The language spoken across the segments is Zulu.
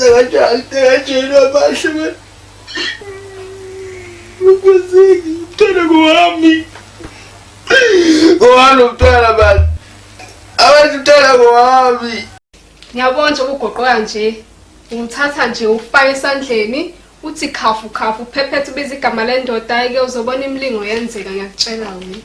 Ngenza kanjani into ekanjena amahle man? Ukwazeki umntwana ngowami. Ngowami lo mntwana man. Abantu umntwana ngowami. Ngiyabona nje ukugoqoka nje. Ungithatha nje ufake esandleni uthi khafu khafu uphephethe ubiza igama lendoda ke uzobona imilingo yenzeka ngiyakutshela wena.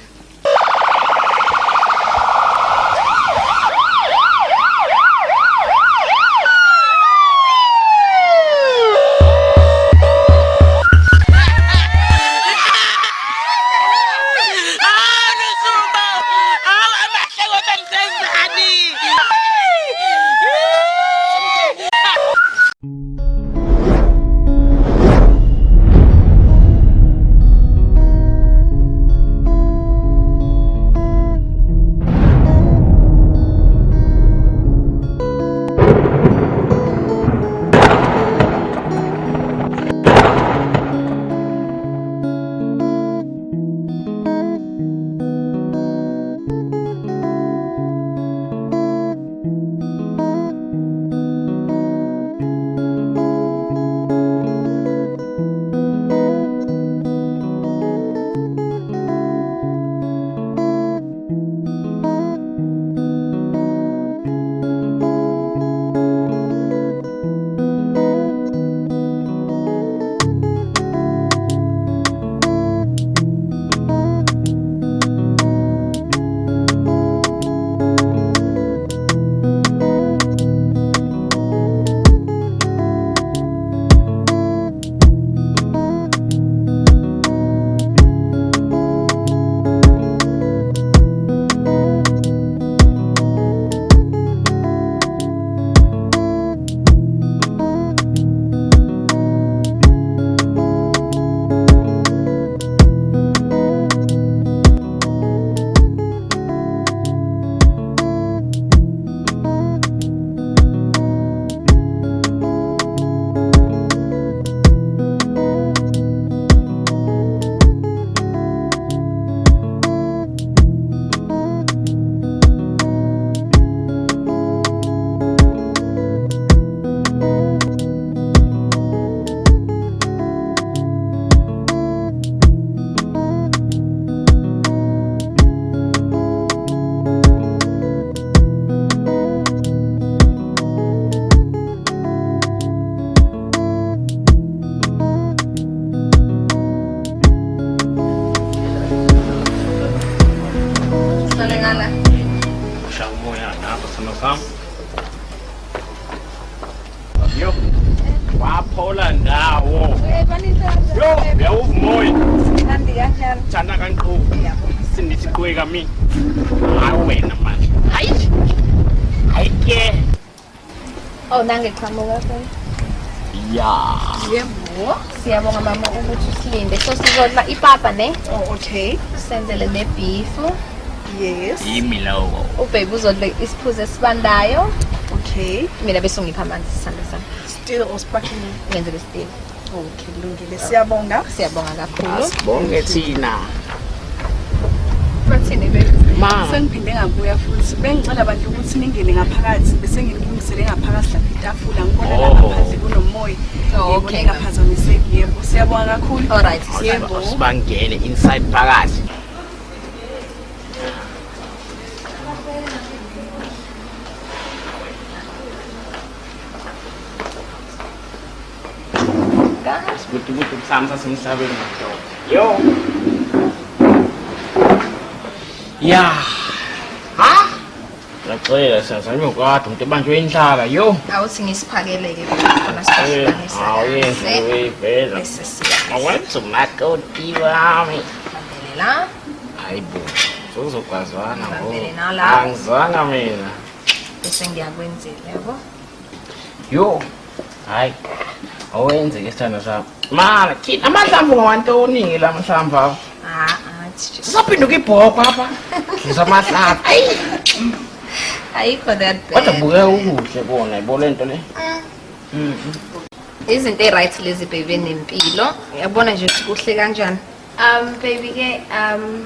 Ushaya umoya napha sithando sami. Yo. Waphola ndawo. Yo, uyawuva umoya. Thanda kanqu. Sindithi qhubeka mi. Hayi wena manje. Hayi. Hayi ke. Oh, nange qhamuka phela. Ya. Yebo. Siyabonga mama ukuthi usilinde. So sizodla ipapa ne? Oh, okay. Senzele ne-beef. Yes. Yimi lowo. Ubhebe uzodla isiphuzo esibandayo. Okay. Mina bese ungipha amanzi sithando sami. Still or sparkling? Ngenzele still. Okay, kulungile. Siyabonga. Siyabonga kakhulu. Asibonge thina. Bathini baby? Ma. Sengiphinde ngabuya futhi. Bengicela abantu ukuthi ningene ngaphakathi bese ngilungisele ngaphakathi lapha itafula ngibona la Oh. ngaphandle kunomoya. Oh, Yebo, okay. ningaphazamiseki. Yebo, siyabonga kakhulu. All right. Yebo. Sibangene inside phakathi. Sikutukutu sami sasemhlabeni madoda. Yo. Ya. Ha? Yaxela siyazanywa kade umuntu ebanjwe indlala yo. Awuthi ngisiphakele-ke khona sihlukanisa Awuyenze kahle. uyiveza. Bese siya. Awenza umakoti wami. Bambele la. Hayi bo. Sokuzokwazana ngo. Ngibambele nala. Angizwanga mina. Bese ngiyakwenzela yabo. Yo. Hayi. Awenze ke sithando sami. Mara thina amahlamvu ngawantoni la mahlamvu awo. Ah, ah, it's just Sisaphinduka ibhoko apha. Dlisa amahlamvu. Ayi. ayikho that Kodwa bad. bukeka ukuhle kona yabo lento le. Izinto e-right lezi baby nempilo. Uyabona nje ukuthi kuhle kanjani. Baby ke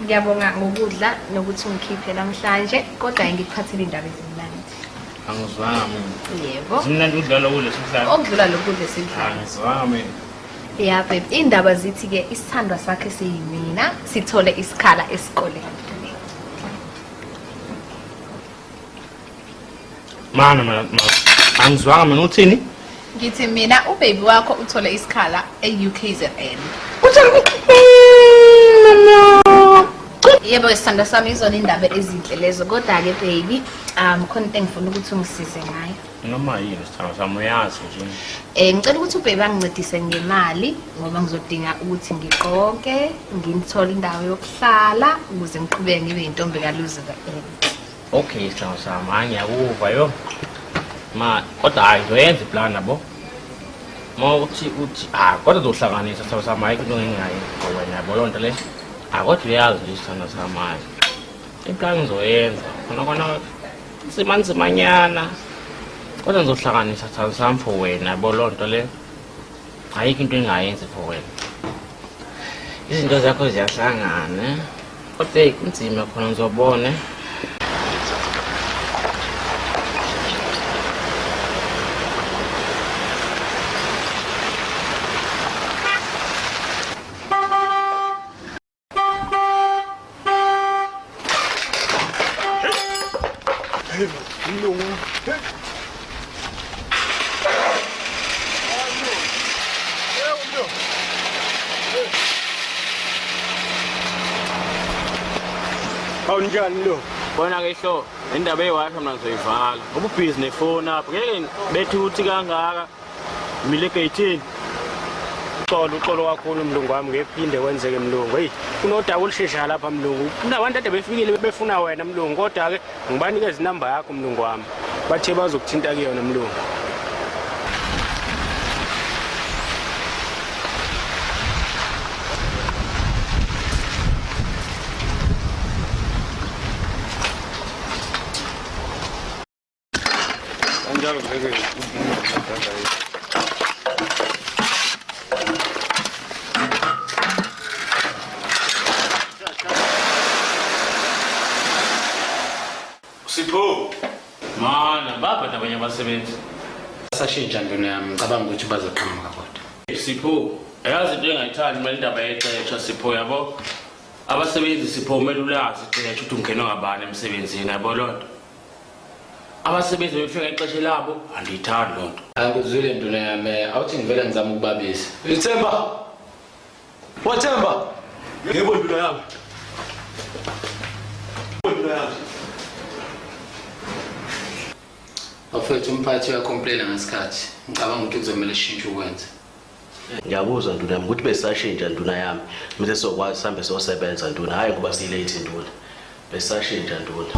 ngiyabonga ngokudla nokuthi ungikhiphe namhlanje kodwa ngikuphathele indaba ezimnandi. Angizwanga mina. Yebo. Zimnandi ukudlala ukudla esikudlayo. Okudlula lokhu kudla esikudlayo. Angizwanga mina. Ya babe, indaba zithi ke isithandwa sakhe siyimina, sithole isikhala esikoleni. Mana mana angizwanga mina uthini? Ngithi mina ubaby wakho uthole isikhala e-UKZN. Yebo isithandwa sami izona indaba ezinhle lezo kodwa-ke baby khona into engifuna ukuthi ungisize ngayo. Noma yini sithandwa sami uyazi nje. Ngicela ukuthi ubaby angincedise ngemali ngoba ngizodinga ukuthi ngigqoke, ngithole indawo yokuhlala ukuze ngiqhubeke ngibe yintombi kaLuziba enhle. Okay sithandwa sami, hayi ngiyakuva yo. Ma kodwa hayi ngizoyenza iplan yabo. Ma uthi uthi ah kodwa uzohlanganisa sithandwa sami ayikho into engingayenza wena yabo loo nto le. Ah kodwa uyazi nje sithandwa sami hayi. Iplan ngizoyenza. Khona khona nzima nzimanyana. Kodwa ngizohlanganisa sithandwa sami for wena yabo loo nto le. Ayikho into engingayenzi for wena. Izinto zakho ziyahlangana. Kodwa hey kunzima khona ngizobona. Awunjani lo? Bona ke hlo, indaba eyi-Wi-Fi mina ngizoyivala. Ngoba ubhizi nefoni apha. Ngeke bethe uthi kangaka. Mile egeyithini. Uxolo uxolo kakhulu mlungu wami ngephinde kwenzeke mlungu. Hey, kunodaba olusheshayo lapha mlungu. Kunabantu ade befikile befuna wena mlungu kodwa ke ngibanikeza inamba yakho mlungu wami. Bathe bazokuthinta kuyona mlungu. Kanjalo ngeke Sipho. Mana baba nabanye abasebenzi. Sashintsha nduna yami ngicabanga ukuthi bazoqhamuka kodwa. Sipho, yazi into engayithandi mina indaba yexesha Sipho yabo. Abasebenzi Sipho kumele ulazi ixesha ukuthi ungenwe ngabani emsebenzini yabo loo nto. Abasebenzi befika ixesha labo andiyithandi loo nto. Angikuzwile nduna yami awuthi ngivele ngizama ukubabisa. Ithemba. Wathemba. Yebo nduna yami. Nduna yami. Bafethu umphathi uyacomplaina ngesikhathi. Ngicabanga ukuthi kuzomele sishintshe ukwenza. Ngiyakuzwa nduna yami ukuthi besashintsha nduna yami. Mase sokwazi sihambe siyosebenza nduna. Hayi ngoba silate nduna. Besashintsha nduna.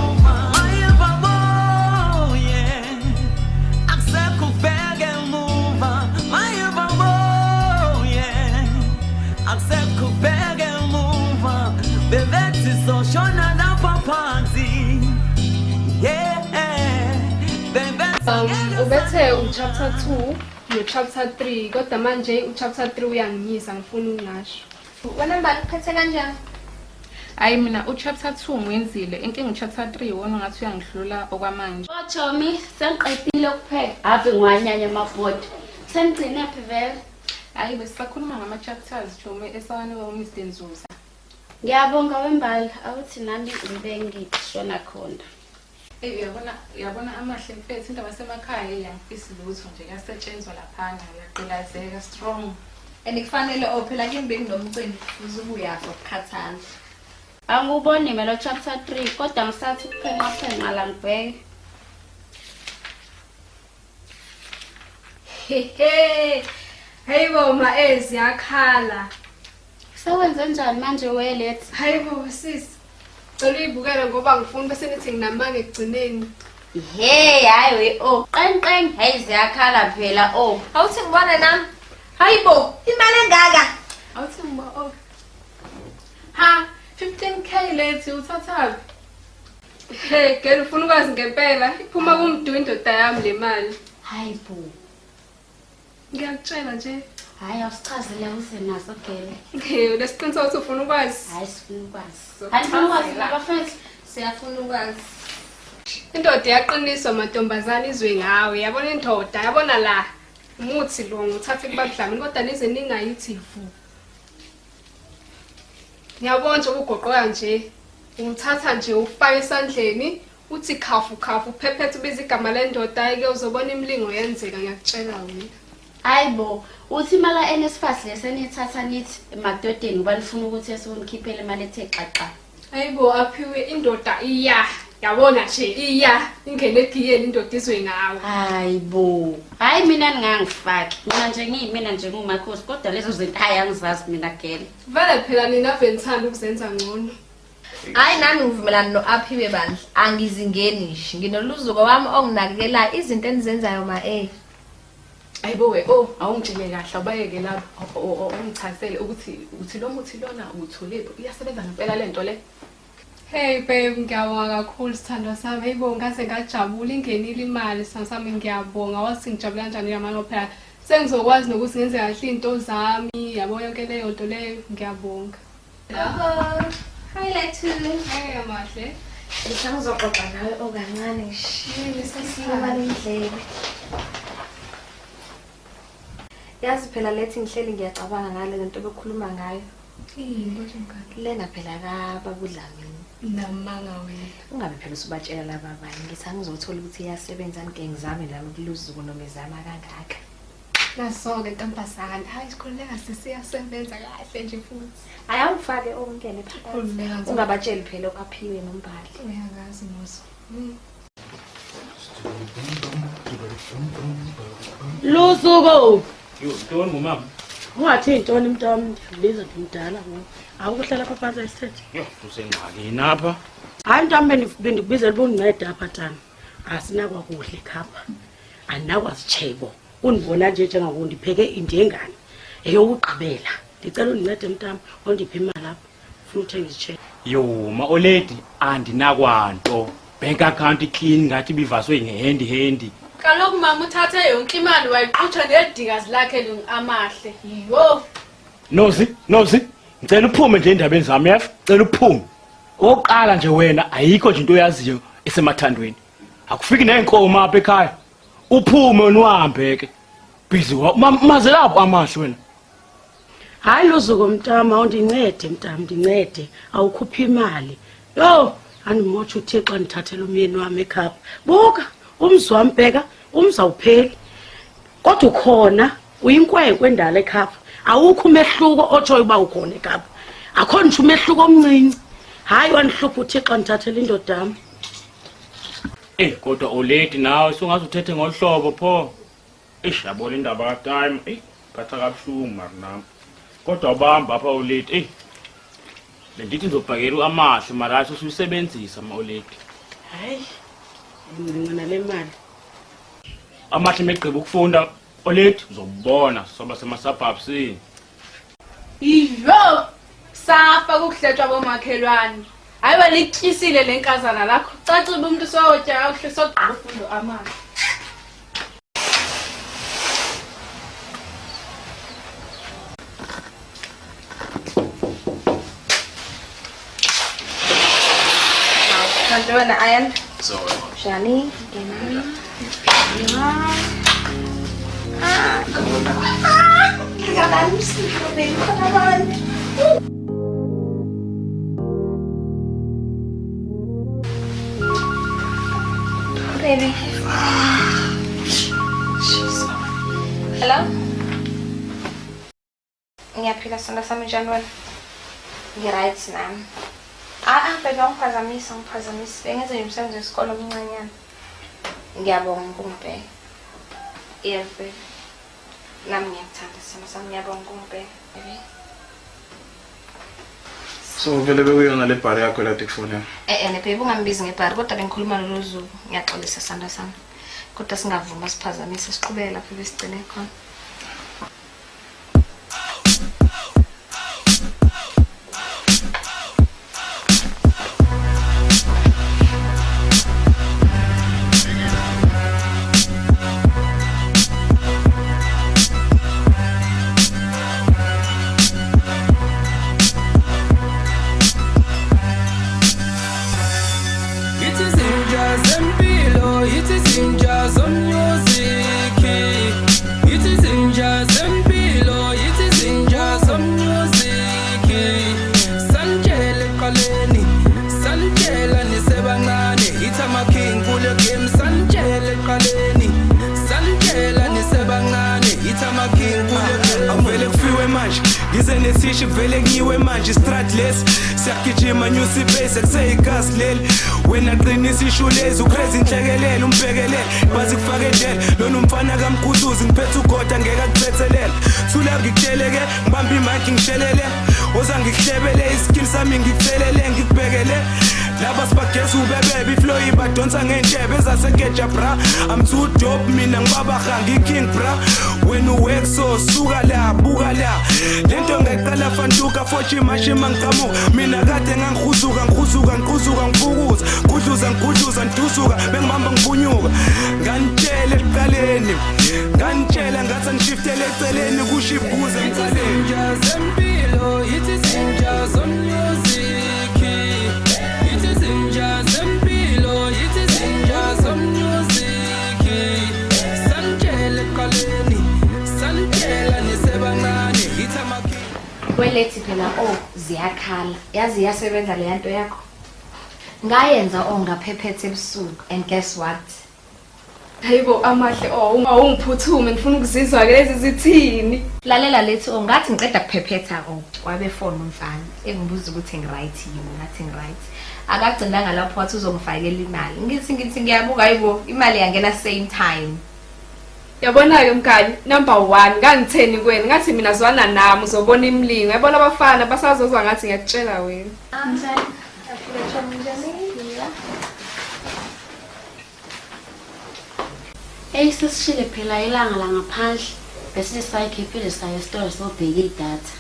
Ubethe uchapter 2 no-chapter 3 kodwa manje uchapter 3 uyanginyisa ngifuna ukungasho. Wena mbali uphethe kanjani? Hayi mina uchapter 2 ngwenzile, inkinga uchapter 3 wona ngathi uyangihlula okwamanje. Oh Chomi, sengiqedile ukupheka. Ave ngiwanyanya amabhodi. Senigcine phi vele? Hayi besisakhuluma ngama chapters Chomi esawanikwa uMr Nzuza. Ngiyabonga wembali, awuthi nami ngibe ngishona khona. Eyi uyabona uyabona amahle mfethu into basemakhaya eyangifisi lutho nje kuyasetshenzwa laphana uyaqilazeka strong. And kufanele oh phela kimi benginomcimbi uzubuyafa ukukhathala. Anguboni mina lo chapter 3 kodwa ngisathi ukuphenqa phenqa la ngibheke. Hehe. Hayibo ma eziyakhala. Sewenze njani manje welethu? Hayibo sis. Cela uyibukele ngoba ngifuna bese nithi nginamanga ekugcineni. Hey hayi we oh qenqeng hey ziyakhala phela oh. Awuthi ngibone nami. Hayibo, imali engaka. Awuthi ngibo oh. Ha, 15k lethi uthathaphi? Hey, girl ufuna ukwazi ngempela iphuma kumdu indoda yami le mali. Hayibo. Ngiyakutshela nje. Hayi awusichazele uze naso gele. Hey, unesiqiniseko ukuthi ufuna ukwazi. Hayi sifuna ukwazi. Hayi sifuna ukwazi bafethu. Siyafuna ukwazi. Indoda iyaqiniswa mantombazane izwe ngawe. Yabona indoda, yabona la. Umuthi lo nguthathe kubabudlamini kodwa nize ningayithi vu. Ngiyabona nje ugoqoka nje. Ungithatha nje ufake esandleni uthi khafu khafu uphephethe ubiza igama lendoda ke uzobona imilingo yenzeka ngiyakutshela wena. Hayi bo, uthi imali ka-NSFAS le seniyithatha nithi emadodeni ngoba nifuna ukuthi esukunikhiphela imali ethe xaxa. Hayibo aphiwe indoda iya. Yabona nje iya ingene egiyeni indoda izwe ngawe. Hayibo. Hayi mina ningangifaki. Mina nje ngiyimina nje ngumakhosi kodwa lezo zinto hayi angizazi mina gele. Vele phela nina ave nithanda ukuzenza ngcono. Hayi nami ngivumelana no-Aphiwe bandla. Angizingeni nje. Nginoluzuko wami onginakekelayo izinto enizenzayo ma eh. Ayibo we, oh awungitshele kahle awubayeke labo ungichazele ukuthi uthi lo muthi lona uwutholephi uyasebenza ngempela lento le. Hey babe, ngiyabonga kakhulu sithandwa sami. Hey bo, ngaze ngajabula ingenile imali sithandwa sami ngiyabonga. Wathi ngijabula kanjani ngamanje phela sengizokwazi nokuthi ngenze kahle izinto zami, yabo yonke leyo nto leyo ngiyabonga. Gogo. Hi Lethu. Hey Amahle. Ngisazoxoxa nawe okancane nje. Sesibala indlebe. Yazi phela lethi ngihleli ngiyacabanga ngale nto bekhuluma ngayo. Yini nje mngani? Lena phela kaBaba uDlamini. Namanga wena. Ungabe phela usubatshela laba abanye. Ngithi angizothola ukuthi iyasebenza ngike ngizame nami kuluzuku noma izama kangaka. Naso-ke ntombazane. Hayi sikhululeka sisiyasebenza kahle nje futhi. Ayawufake ongene phakathi. Khululeka nje. Ungabatsheli phela okaphiwe nombali. Uyangazi muso. Lusuku. Yo, ntoni ngumama? Ungathi yintoni mntu wam ndiyakubiza ndimdala ngoku. Awukuhlala apha phantsi ayisithethe. Yho, usengxakini apha. Hayi mntu wam bendikubizela uba undincede apha tana. Asinakwakudla ekhapha. Andinakwasitshebo. Undibona nje njengangoku ndipheke indengane eyokugqibela. Ndicela undincede mntam undiphe imali apha. Funa uthenga izitshebo. Yo, ma oledi andinakwanto. Bank account clean ngathi ibivaswe ngehandy handy. Kaloku mama uthathe yonke imali wayiqhutsha nedikazi lakhe Amahle. Yho. Nozi, Nozi, ngicela uphume nje endabeni zami yef. Ngicela uphume. Okokuqala nje wena ayikho nje into oyaziyo esemathandweni. Akufiki nezinkomo apha ekhaya. Uphume wena uhambe ke. Busy wa mazelapho Amahle wena. Hayi Luzuko mntama awundincede mntama ndincede awukhuphi imali. Yho andimotsha uThixo andithathela umyeni wami ekhapha. Buka umzi wami bheka umzi awupheli. Kodwa ukhona uyinkwenkwe endala ekhapha. Awukho umehluko otshoyo uba ukhona ekhapha. Akho nje umehluko omncinci. Hayi wandihlupha uThixo andithathela indoda yam. Eh kodwa oledi nawe sungaze uthethe ngolu hlobo pho. Eish yabona indaba ka-time. Eyi phatha kabuhlungu mari nami. Kodwa ubamba apha oledi. Eyi bendithi ndizobhakela uAmahle mara hayi susuyisebenzisa ma oledi. Hayi incinci nale mali. Amahle megqiba ukufunda oledi uzobona soba semasabhabsini. Yho! Safa kukuhletshwa bomakhelwane. Hayi balityisile le nkazana lakho. Cacile uba umntu sowotya kakuhle sogqiba ufundo Amahle. Kanti wena Ayanda. Sorry. Njani? Ngena. Ngiyabala umsiko baby khona abantu. Baby. Hello? Ngiyaphila sithando sami njani wena? Ngi-right nami. Ah ah baby awungiphazamisi angiphazamisi. Bengenze nje umsebenzi wesikole omncanyana. Ngiyabonga ukungibheka. Yes baby. Nami ngiyakuthanda sithando sami ngiyabonga ukungibheka baby. So vele bekuyona le bhari yakho lade kufonela. Eh eh baby ungambizi ngebhari kodwa bengikhuluma lolo zuku. Ngiyaxolisa sithando sami. Kodwa singavuma siphazamise siqhubeke lapho besigcine khona. Ithi izinja zempilo. Ngize nethishi kuvele kunyiwe manje istrat lesi. Siyagijima nyusa ibase kuseyigasi leli. Wena qinisa ishulezi ucrazy inhlekelele umbhekelele. Bazi kufake ejele lona umfana kamkhutuzi ngiphethe ugoda ngeke akuthethelele. Thula ngikutshele ke ngibambe imic ngishelele. Oza ngikuhlebele iskill sami ngikuthelele ngikubhekele. Laba sibageza ubebebe iflow ibadonsa ngentshebe ezasegeja bra. I'm too dope mina ngibabaha ngiking bra. Wena uwork so suka la buka la. Lento ngayiqala fantuka foshima shima ngiqhamuka. Mina kade ngangihuzuka ngihuzuka ngihuzuka ngifukuza. Gudluza ngigudluza ngidusuka bengibamba ngiphunyuka. Nganitshela ekuqaleni. Nganitshela ngathi angishiftele eceleni kusho ibhuze emcaleni. Zempilo yithi zinja zomnyuziki. Yithi zinja zempilo yithi zinja zomnyuziki. Sanitshela ekuqaleni, sanitshela nisebancane yithi amakhi. Kwelethi phela oh ziyakhala. Yazi iyasebenza le nto yakho. Ngayenza oh ngaphephethe ebusuku and guess what? Hayibo amahle oh awungiphuthume ngifuna ukuzizwa ke lezi zithini. Lalela lethi oh ngathi ngiqeda kuphephetha oh wabe phone umfana engibuza ukuthi ngiright yini ngathi ngiright. Akagcinanga lapho wathi uzongifakela imali. Ngithi ngiyabuka hayibo imali yangena same time. Yabona-ke mngani, number 1 ngangitheni kuwena ngathi mina zwana nami uzobona imilingo. Yabona abafana basazozwa ngathi ngiyakutshela wena. Njani? Eyi sesishile phela ilanga la ngaphandle bese sayikhiphile saya esitolo sobheka idatha.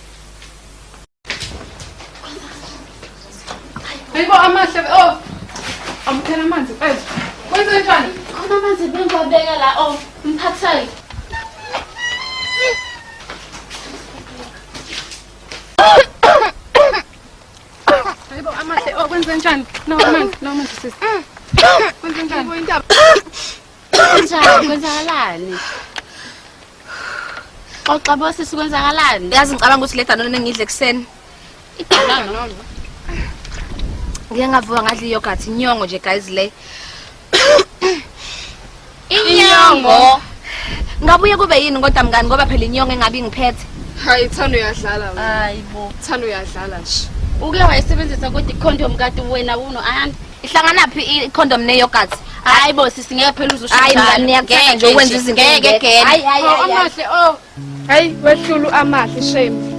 Hayibo amahle oh amthela amanzi mfethu. Kwenze njani? Khona amanzi bengiwabeka la oh mphatheki. Hayibo amahle oh kwenze njani? No amanzi, no amanzi sisi. Kwenze njani? Indaba. Kanjani kwenzakalani? Xoxa bo sisi kwenzakalani? Yazi ngicabanga ukuthi le danone engidle ekuseni. Idanono. Ngike ngavuka ngadla iyogurt inyongo nje guys le. Inyongo. Ngabuye kube yini kodwa mngani ngoba phela inyongo engabe ingiphethe. Hayi Thando uyadlala wena. Hayibo. Thando uyadlala nje. Uke wayisebenzisa kodwa icondom kade wena uno ayanda. Ihlangana phi icondom neyogurt? Hayibo sisi ngeke phela uzusho Hayi mngani niyakuthanda nje ukwenza izinto ngeke ezingekho. ngeke. Hayi hayi Oh hayi. amahle oh. Hayi wehlulu amahle shame.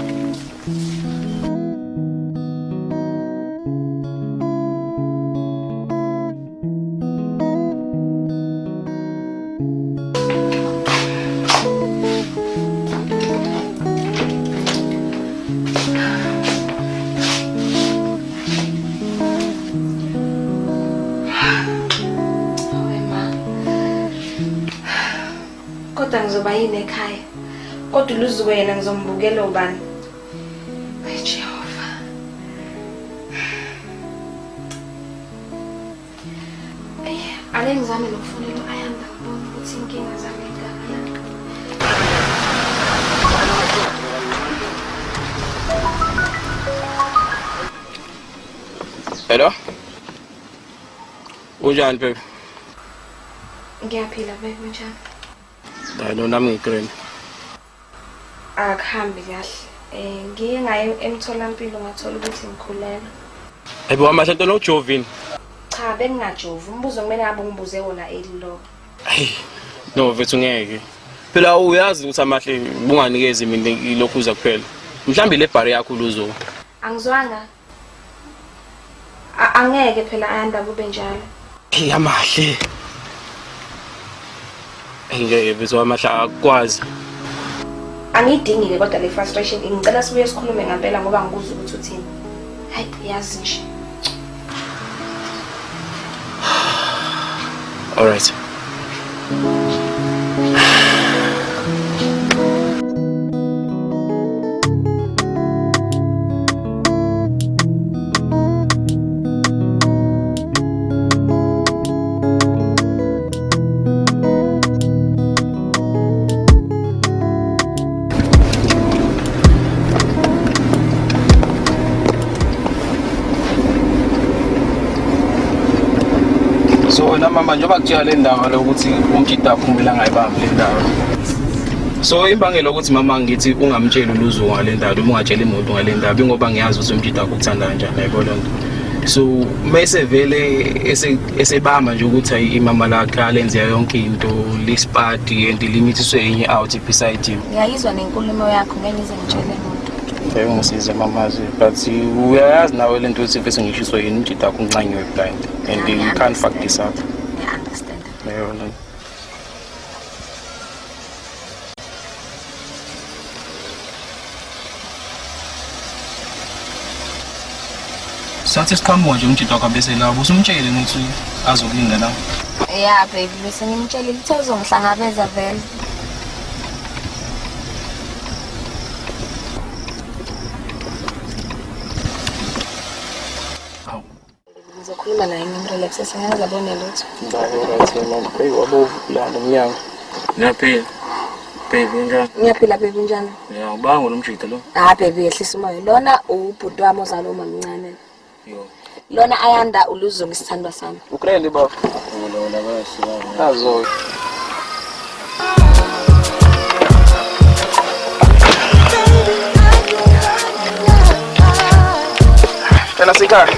Hawe ma. Kodwa ngizoba yini ekhaya? Kodwa uluzuko yena ngizombukela ubani? Ay Jehova. Ey, ake ngizame nokufonela u-Ayanda ngibone ukuthi inkinga zami ingakanani. Hello? Unjani baby? Ngiyaphila baby unjani? Hayi no nami ngigreen. Akuhambi kahle. Ngiye ngaye emtholampilo ngathola ukuthi ngikhulelwe. Hayibo amahle nto nojovini. Cha bengingajovi. Umbuzo kumele ngabe ungibuze wona elilo. Hayi no mfethu ngeke. Phela uyazi ukuthi amahle bunganikezi mina ilokhu uza kuphela. Mhlambi le bar yakho luzo. Angizwanga. Angeke phela Ayanda kube njalo. Hey amahle. Ngeke mfethu amahle akwazi. Angiyidingi-ke kodwa le frustration ngicela sibuye sikhulume ngempela ngoba ngikuzwa ukuthi uthini. Hayi yazi nje. All right. So wena mama njengoba kutshela le ndaba lokuthi umjita aphumela angayibambi le ndaba. So imbangela ukuthi mama ngithi ungamtsheli uluzo ngale ndaba, uma ungatsheli imoto ngale ndaba, ingoba ngiyazi ukuthi umjida wakho ukuthanda kanjani, yayibona loo nto. So mese vele esebamba nje ukuthi ayi imama lakhe alenze yonke into lisipati and limithiswe enye out beside him. Ngiyayizwa nenkulumo yakho, ngeke ngize ngitshele muntu. Ngeke ngisize mamazi, but uyayazi nawe lento ukuthi bese ngishiswe yini umjida wakho uncanyiwe blind and you can't fuck this up. Ngiya-understand. Yayibona. Sathi siqhamuka nje umjida wakho abese lapho usumtshele ukuthi azokulinda la. Ya baby, bese ngimtshelile ukuthi uzongihlangabeza vele. Ngizokhuluma naye ngimrelaxise, ngeke abone lutho. Right mama, hey wabovu la nomnyango. Ngiyaphila. Baby njani? Ngiyaphila baby, njani? Ya ubanga nomjida lo. Ah baby, yehlisa umoya. Lona ubhuti wami ozala umamncane. Yo. Lona Ayanda uluzungu isithandwa sami. Ukrele baba. Azo. Phela sikhaya.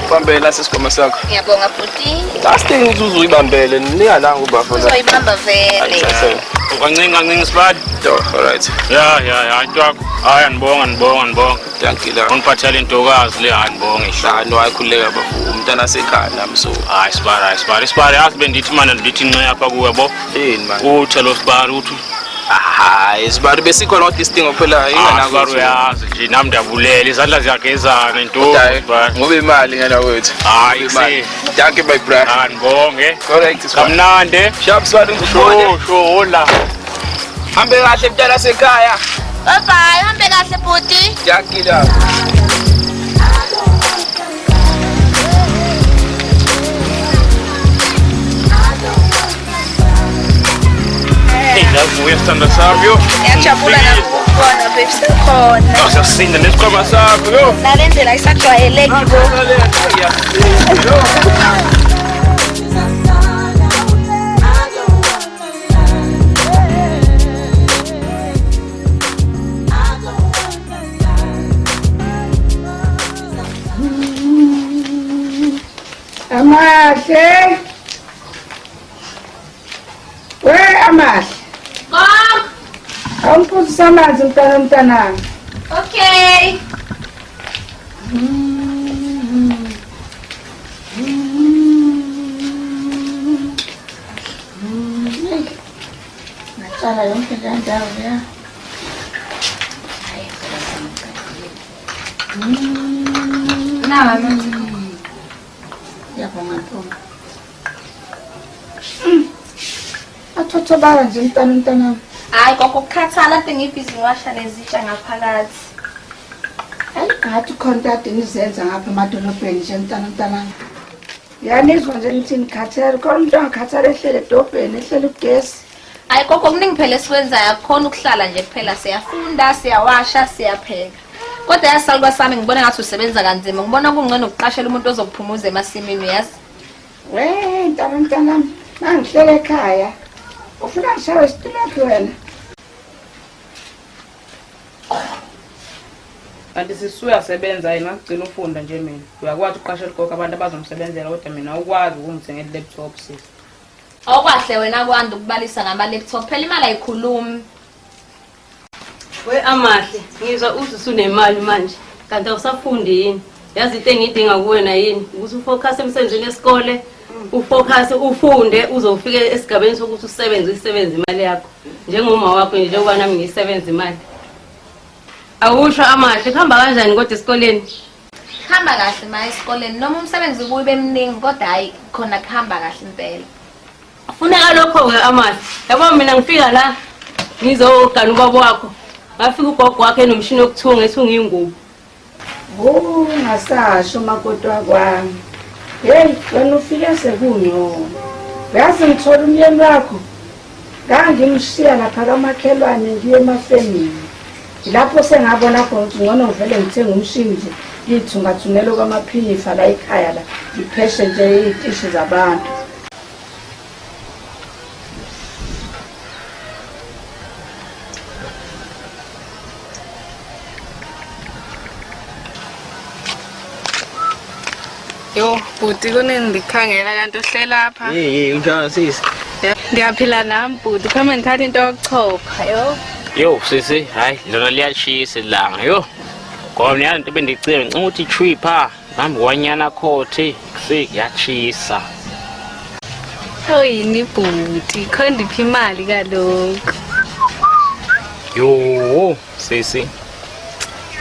Bambela sisigoma sakho. Ngiyabonga bhuti. Last thing ukuthi uzoyibambele ningalanga ubafo la. Uzoyibamba vele. Kancinci kancinci sibali. Yo, all right. Ya ya ya into yakho. Hayi anibonga anibonga anibonga. Thank you la. Ungiphathele intokazi le hayi anibonge. Hlanu wakhuleka bafo. Umntana sekhaya nami so. Hayi sibali hayi sibali. Sibali yazi bendithi manje ndithi nxe apha kuwe yabo. Yini manje? Uthe lo sibali uthi Hayi sibali besikhona kodwa isidingo phela Ah, sibali uyazi nje nami ndiyabulela izandla ziyagezana intombi sibali. Ngoba imali ngena kwethu. Hayi Imali. kusi. Thank you my brother. Anibonge. Correct sibali. Kamnandi. Sharp sibali ngikubone. Sho sho hola. Hambe kahle mntana sekhaya. Bye bye, hambe kahle bhuti. Thank you la. Hey, ndavuya sithandwa sami yo. Ngiyajabula nami ukukubona baby, sekukhona. Yo siyasinda nesikhwama sakho yo. Nale ndlela ayisajwayeleki bo. Amahle. We Amahle. Gogo. Awuphuzisa amanzi mntana mntanami. Okay. Ngatshala yonke le ndawo leya. Nawa amanzi. Ngiyabonga ntombi. Athothobala nje mntana mntanami. Hayi gogo, kukhathala kade ngibhizi ngiwasha nezitsha ngaphakathi. Hayi ngathi khona kade nizenza ngapha emadolobheni nje mntana mntanami. Yanizwa nje nithi nikhathele, khona umuntu angakhathala ehlele edolobheni, ehlele ugesi. Hayi gogo, kuningi phela esikwenzayo, akukhona ukuhlala nje kuphela, siyafunda, siyawasha, siyapheka. Kodwa yasaluka sami ngibona ngathi usebenza kanzima, ngibona kungcono ukuqashela umuntu ozokuphumuza emasimini uyazi. We mntana mntanami, mangihlele ekhaya. Ufuna ngishawe isitulakhi wena? Kanti sisi uyasebenza yini ngagcina ufunda nje mina. Uyakwazi ukuqashela ugogo abantu abazomsebenzela kodwa mina awukwazi ukungithengela i-laptop sisi. Awukwahle wena kwanda ukubalisa ngama-laptop, phela imali ayikhulumi. We Amahle, ngizwa uthi usunemali manje, kanti awusafundi yini? Yazi into engiyidinga kuwena yini? Ukuthi ufocus emsebenzini yesikole, ufocus ufunde uze ufike esigabeni sokuthi usebenze uyisebenze imali yakho. Njengoma wakho nje njengoba nami ngiyisebenza imali. Awusho Amahle, kuhamba kanjani kodwa esikoleni? Kuhamba kahle ma esikoleni, noma umsebenzi ubuye ube mningi kodwa hayi khona kuhamba kahle impela. Funeka lokho-ke Amahle. Yabo mina ngifika la ngizogana ubaba wakho. Ngafika ugogo wakhe enomshini wokuthunga ethunga iy'ngubo. Oh, ngasasho makoti wakwami. Hey, wena ufike sekungcono. Uyazi ngithola umyeni wakho. Ngangimshiya lapha kamakhelwane ngiye emafemini. Lapho sengabona khona ukuthi ngcono ngivele ngithenge umshini nje ngiyithungathungele kwamaphinifa la ekhaya la ngipheshe nje iy'tishi zabantu. Bhuti kunini ndikukhangela kanti uhlela apha. Hey, hey, unjani sisi? Ndiyaphila nami bhuti, khame ndithatha into yokuchopha yo. Yo sisi, hayi lona liyashisa ilanga yo. Ngoba mina into bendicinga ngicinga ukuthi trip ha, ngihambe kwanyana khothi, kuyashisa. Oyini bhuti, kho ndiphi imali kaloku. Yo sisi.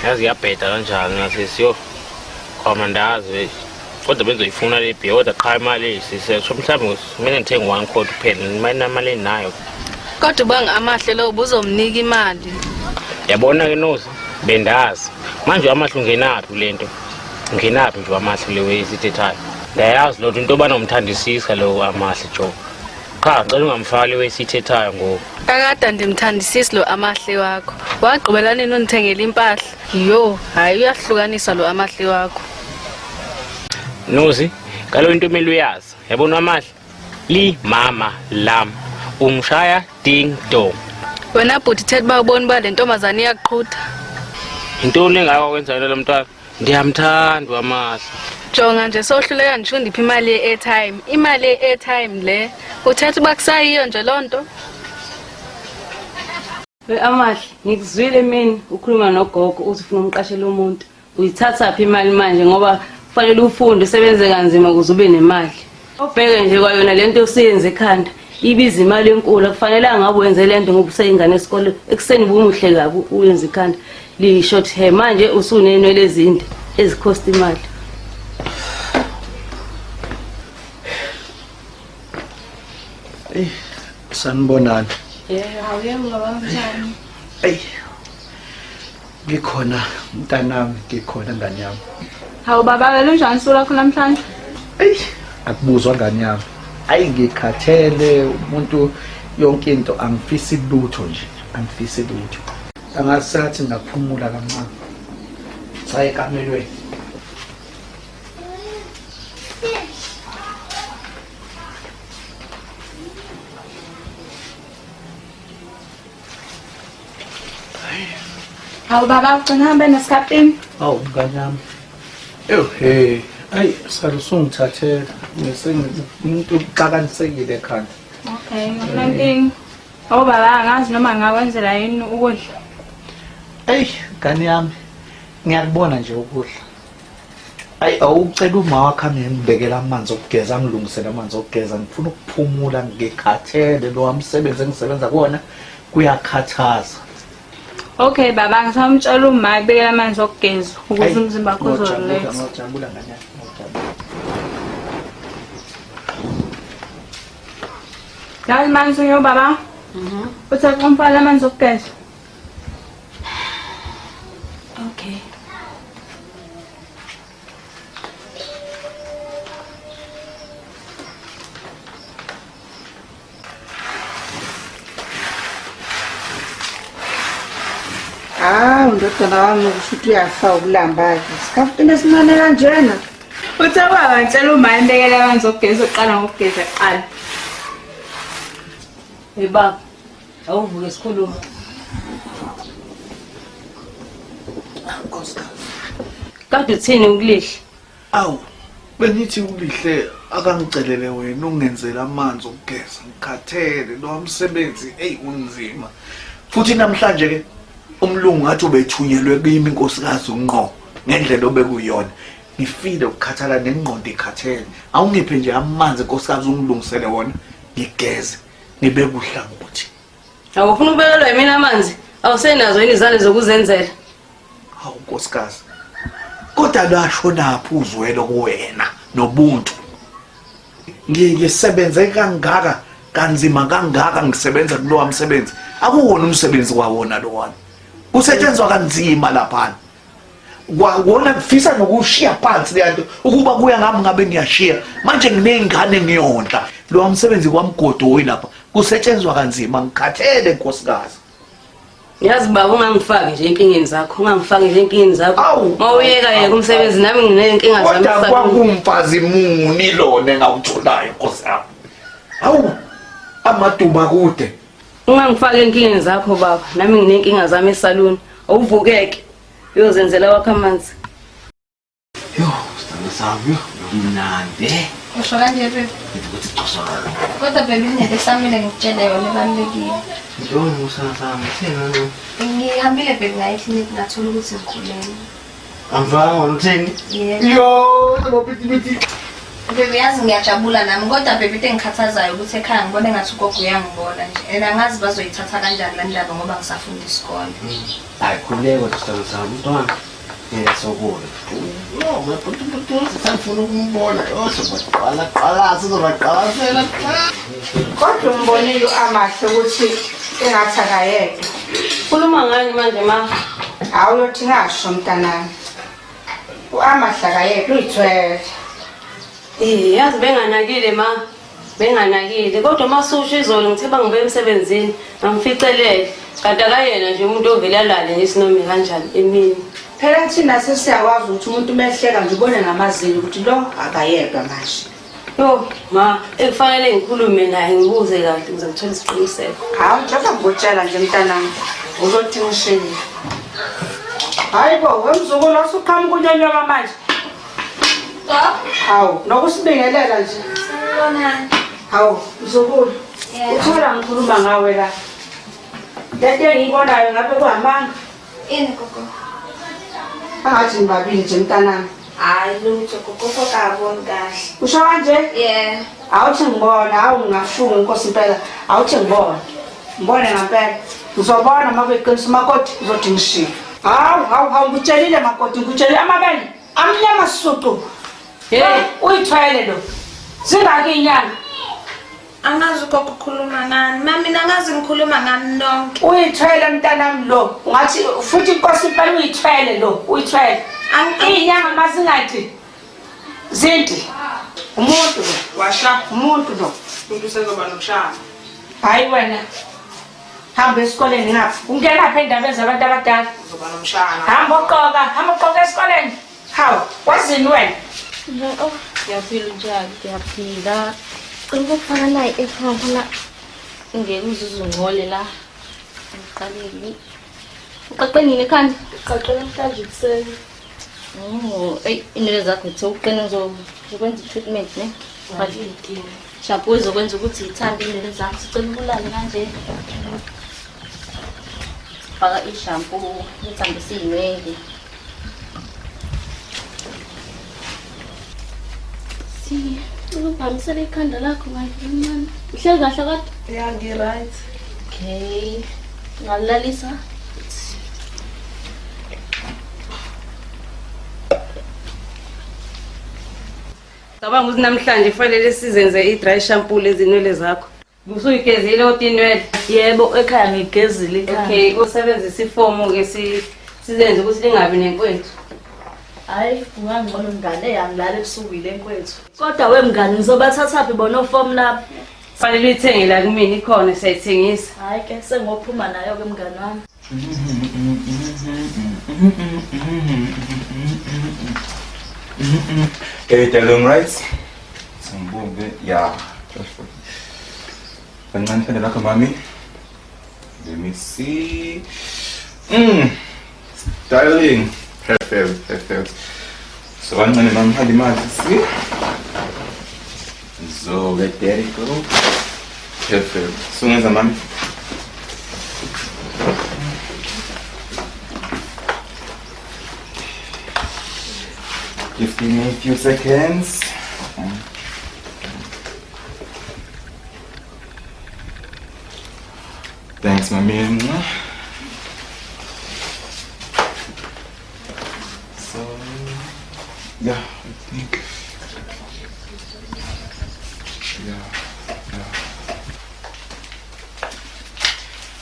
Yazi iyabheda kanjani na sisi yo. Khona ndazi kodwa benzoyifuna le bhiya kodwa qha imali sisi so mhlawumbe kumele ngithenge one quote kuphela imali imali eninayo. Kodwa ubanga amahle lo ubuzomnika imali. Yabona ke Nozi, bendazi. Manje amahle ungenaphi kule nto? Ungenaphi nje amahle le esithethayo? Ndiyayazi loo nto into yobana umthandisisa lo amahle jo. Qha ngicela ungamfaki le esithethayo ngoku. Kakade ndimthandisisi lo amahle wakho. Wagqibela nini undithengela impahla? Yho, hayi uyahlukanisa lo amahle wakho. Nozi, kaloku into emele uyazi. Yabona amahle? Limama lam. Ungishaya ding dong. Wena bhuti thetha uba ubona uba le ntombazana iyakuqhutha. Yintoni engako kwenza yona lo mntwana? Ndiyamthanda amahle. Jonga nje sohluleka nditsho ndiphi imali ye-airtime. Imali ye-airtime le. Uthetha uba kusayiyo nje loo nto? We Amahle, ngikuzwile mina ukhuluma nogogo uthi ufuna umqashela umuntu. Uyithatha phi imali manje ngoba kufanele ufunde usebenze kanzima ukuze ube nemali. Ubheke nje kwayona lento osiyenze ekhanda ibiza imali enkulu akufanelanga ngabe wenze lento ngoba useyingane esikole ekuseni bumuhle kabi uyenze ikhanda liyi-short hair manje usunenwele ezinde ezikhosta imali. Eyi, sanibonani. Yebo, awuyebo baba unjani? Eyi, ngikhona mntanami, ngikhona ngane yami. Hawu baba wena unjani usuku lwakho namhlanje? Eyi, akubuzwa ngane yami. Ayi ngikhathele umuntu yonke into angifisi lutho nje, angifisi lutho. Angasathi ngaphumula kancane. Saye ekamelweni. Hawu baba ugcina uhambe nesikapini. Awu mngane wami. Ewu hey, ayi sale usungithathela. Ngisengumuntu uxakanisekile ekhanda. Okay, akunankinga. Hawu baba angazi noma ngakwenzela yini ukudla. Eyi ngane yami, ngiyakubona nje ukudla. Ayi awucela uma wakho angibekela amanzi okugeza angilungisele amanzi okugeza ngifuna ukuphumula ngikhathele lo msebenzi engisebenza kuwona kuyakhathaza. Okay baba ngisamtshela uma kubekela amanzi okugeza ukuze Ayi, umzimba wakho ngiyajabula, uzorelax. Ngiyajabula ngane yami, ngiyajabula. Yazi manje unyo baba? Uthe umfana amanzi okugeza. Okay. Hawu ndodana wami kusho ukuthi uyafa ukulamba-ke. Sikafutini esincane kanjena. Uthe baba ngitshela uma embekela amanzi okugeza uqala ngokugeza kuqala. Hey baba, awuvuke sikhuluma. Kade uthini ukulihle? Awu, bengithi ulihle akangicelele wena ungenzele amanzi okugeza ngikhathele lo msebenzi eyi unzima. Futhi namhlanje ke umlungu ngathi ubethunyelwe kimi inkosikazi unqo ngendlela obekuyona. Ngifile ukukhathala nengqondo ikhathele. Awungiphe nje amanzi nkosikazi ungilungisele wona ngigeze ngibeke uhlangothi. Awufuna ukubekelwa yimina amanzi? Awusenazo yini izandla zokuzenzela? Hawu nkosikazi. Kodwa lwashonaphi uzwelo kuwena nobuntu? Ngisebenze kangaka kanzima kangaka ngisebenza kulowa msebenzi. Akuwona umsebenzi kwawona lowona. Kusetshenzwa kanzima laphana. Kwawona ngifisa nokushiya phansi le nto ukuba kuya ngami ngabe ngiyashiya. Manje nginey'ngane ngiyondla. Lowa msebenzi kwamgodoyi lapha. Kusetshenzwa kanzima ngikhathele nkosikazi. Yazi baba ungangifaki nje enkingeni zakho, ungangifaki nje enkingeni zakho. Mawuyeka yeka umsebenzi nami nginey'nkinga zami. Kodwa kwakumfazi muni lona engawutholayo nkosi yami. Hawu amaduma kude. Ungangifaki enkingeni zakho baba, nami nginey'nkinga zami esaluni. Awuvukeke uyozenzela wakho amanzi. Yo, sithando sami, yo. Kumnandi. Usho kanje baby. Ngithi ukuthi cosololo. Kodwa baby kunento esamele ngikutshele yona ebalulekile. Ntoni usana sami thina no. Ngihambile baby ngaye eklinikhi ngathola ukuthi ngikhulelwe. Angizwanga wena uthini? Yebo. Yo, bapiti. Baby yazi ngiyajabula nami kodwa baby into engikhathazayo ukuthi ekhaya ngibona engathi ugogo uyangibona nje. And angazi bazoyithatha kanjani le ndaba ngoba ngisafunda isikole. Hayi khululeka sithando sami mntwana. Ngeke sokule. Yo, mabhuti sisafuna ukumbona. Yo, sobaqala qala sizobaqalasela. Kodwa umbonile u-Amahle ukuthi engathi akayedwa. Khuluma ngani manje ma? Hawu uyothi ngasho mntanami. U-Amahle akayedwa uyithwele. Eh, yazi benganakile ma. Benganakile kodwa masusho izolo ngithe bangibuye emsebenzini ngamficelele. Kanti akayena nje umuntu ovele alale nje sinomi kanjani emini. Phela thina sesiyakwazi ukuthi umuntu mehleka nje ubone ngamazinyo ukuthi lo akayedwa manje. Yo, ma, ekufanele ngikhulume naye ngibuze kahle ukuze ngithole isiqiniseko. Hawu njengoba ngikutshela nje mntanami uzothi ngishiye. Hayi bo, wemzukulu osuqhamuka unyonyoba manje. Hawu, nokusibingelela nje. Sanibonani. Hawu, mzukulu. Uthola ngikhuluma ngawe la. Lento engiyibonayo ngabe kuhamanga. Ini gogo? Angathi nibabili nje mntanami. Hayi lutho gogo kokaboni kahle. Usho kanje? Yeah. Awuthi ngibona, hawu ngingafunga inkosi impela. Awuthi ngibona. Ngibone ngempela. Ngizobona uma kuyiqiniso makoti uzothi ngishiye. Hawu, hawu, hawu ngikutshelile makoti, ngikutshelile amabele amnyama sucu. Hey, uyithwele lo. Zingaki inyanga? Angazi ugogo ukhuluma ngani. Ma mina angazi ngikhuluma ngani nonke. Uyithwele mntanami lo. Ungathi futhi inkosi impela uyithwele lo, uyithwele. Inyanga mazingathi zinti. Umuntu lo. Washa. Umuntu lo. Umuntu usezoba nomshana. Hayi wena. Hamba esikoleni ngapha. Ungenaphi endabeni zabantu abadala? Uzoba nomshana. Hamba uqoka, hamba uqoka esikoleni. Hawu, wazini wena? Ngiyaphila njalo. Ngiyaphila. Cela ukufaka nayi i-apron khona ngeke uzuze ungcole la. Ngiqale Uqaqe nini ekhanda? Uqaqe namhlanje ekuseni. Oh, eyi inwele zakho zithe uqina uzokwenza i-treatment ne? Ayinkinga. Shampoo izokwenza ukuthi ithande inwele zakho. Sicela ubulale kanje. Faka i-shampoo uthambise iy'nwele. Cela ungihambisele ikhanda lakho manje kancane. Uhleli kahle kodwa? Ya ngi-right. Okay. Ngalilalisa. Cabanga ukuthi namhlanje kufanele sizenze i-dry shampoo lezinwele zakho. Usuyigezile kodwa inwele? Yebo, ekhaya ngigezile ikhanda. Okay, usebenzisa ifomu-ke sizenze ukuthi lingabi nenkwethu. Hayi, kungangcono mngane eyangilala ebusuku yile nkwethu. Kodwa we mngane ngizobathathaphi bona ofomu lapho? Fanele uyithenge la kumina ikhona siyayithengisa. Hayi ke sengophuma nayo ke mngane wami. Hey, darling, right? Sangibonge. Yeah. Kancane ikhanda lakho mami. Let me see. Styling. Perfect, perfect. So kancane mami hadi manje see. So let there it go. Perfect. So ngenza mami. Just give me a few seconds. Thanks, mami. So, yeah, I think. Yeah, yeah.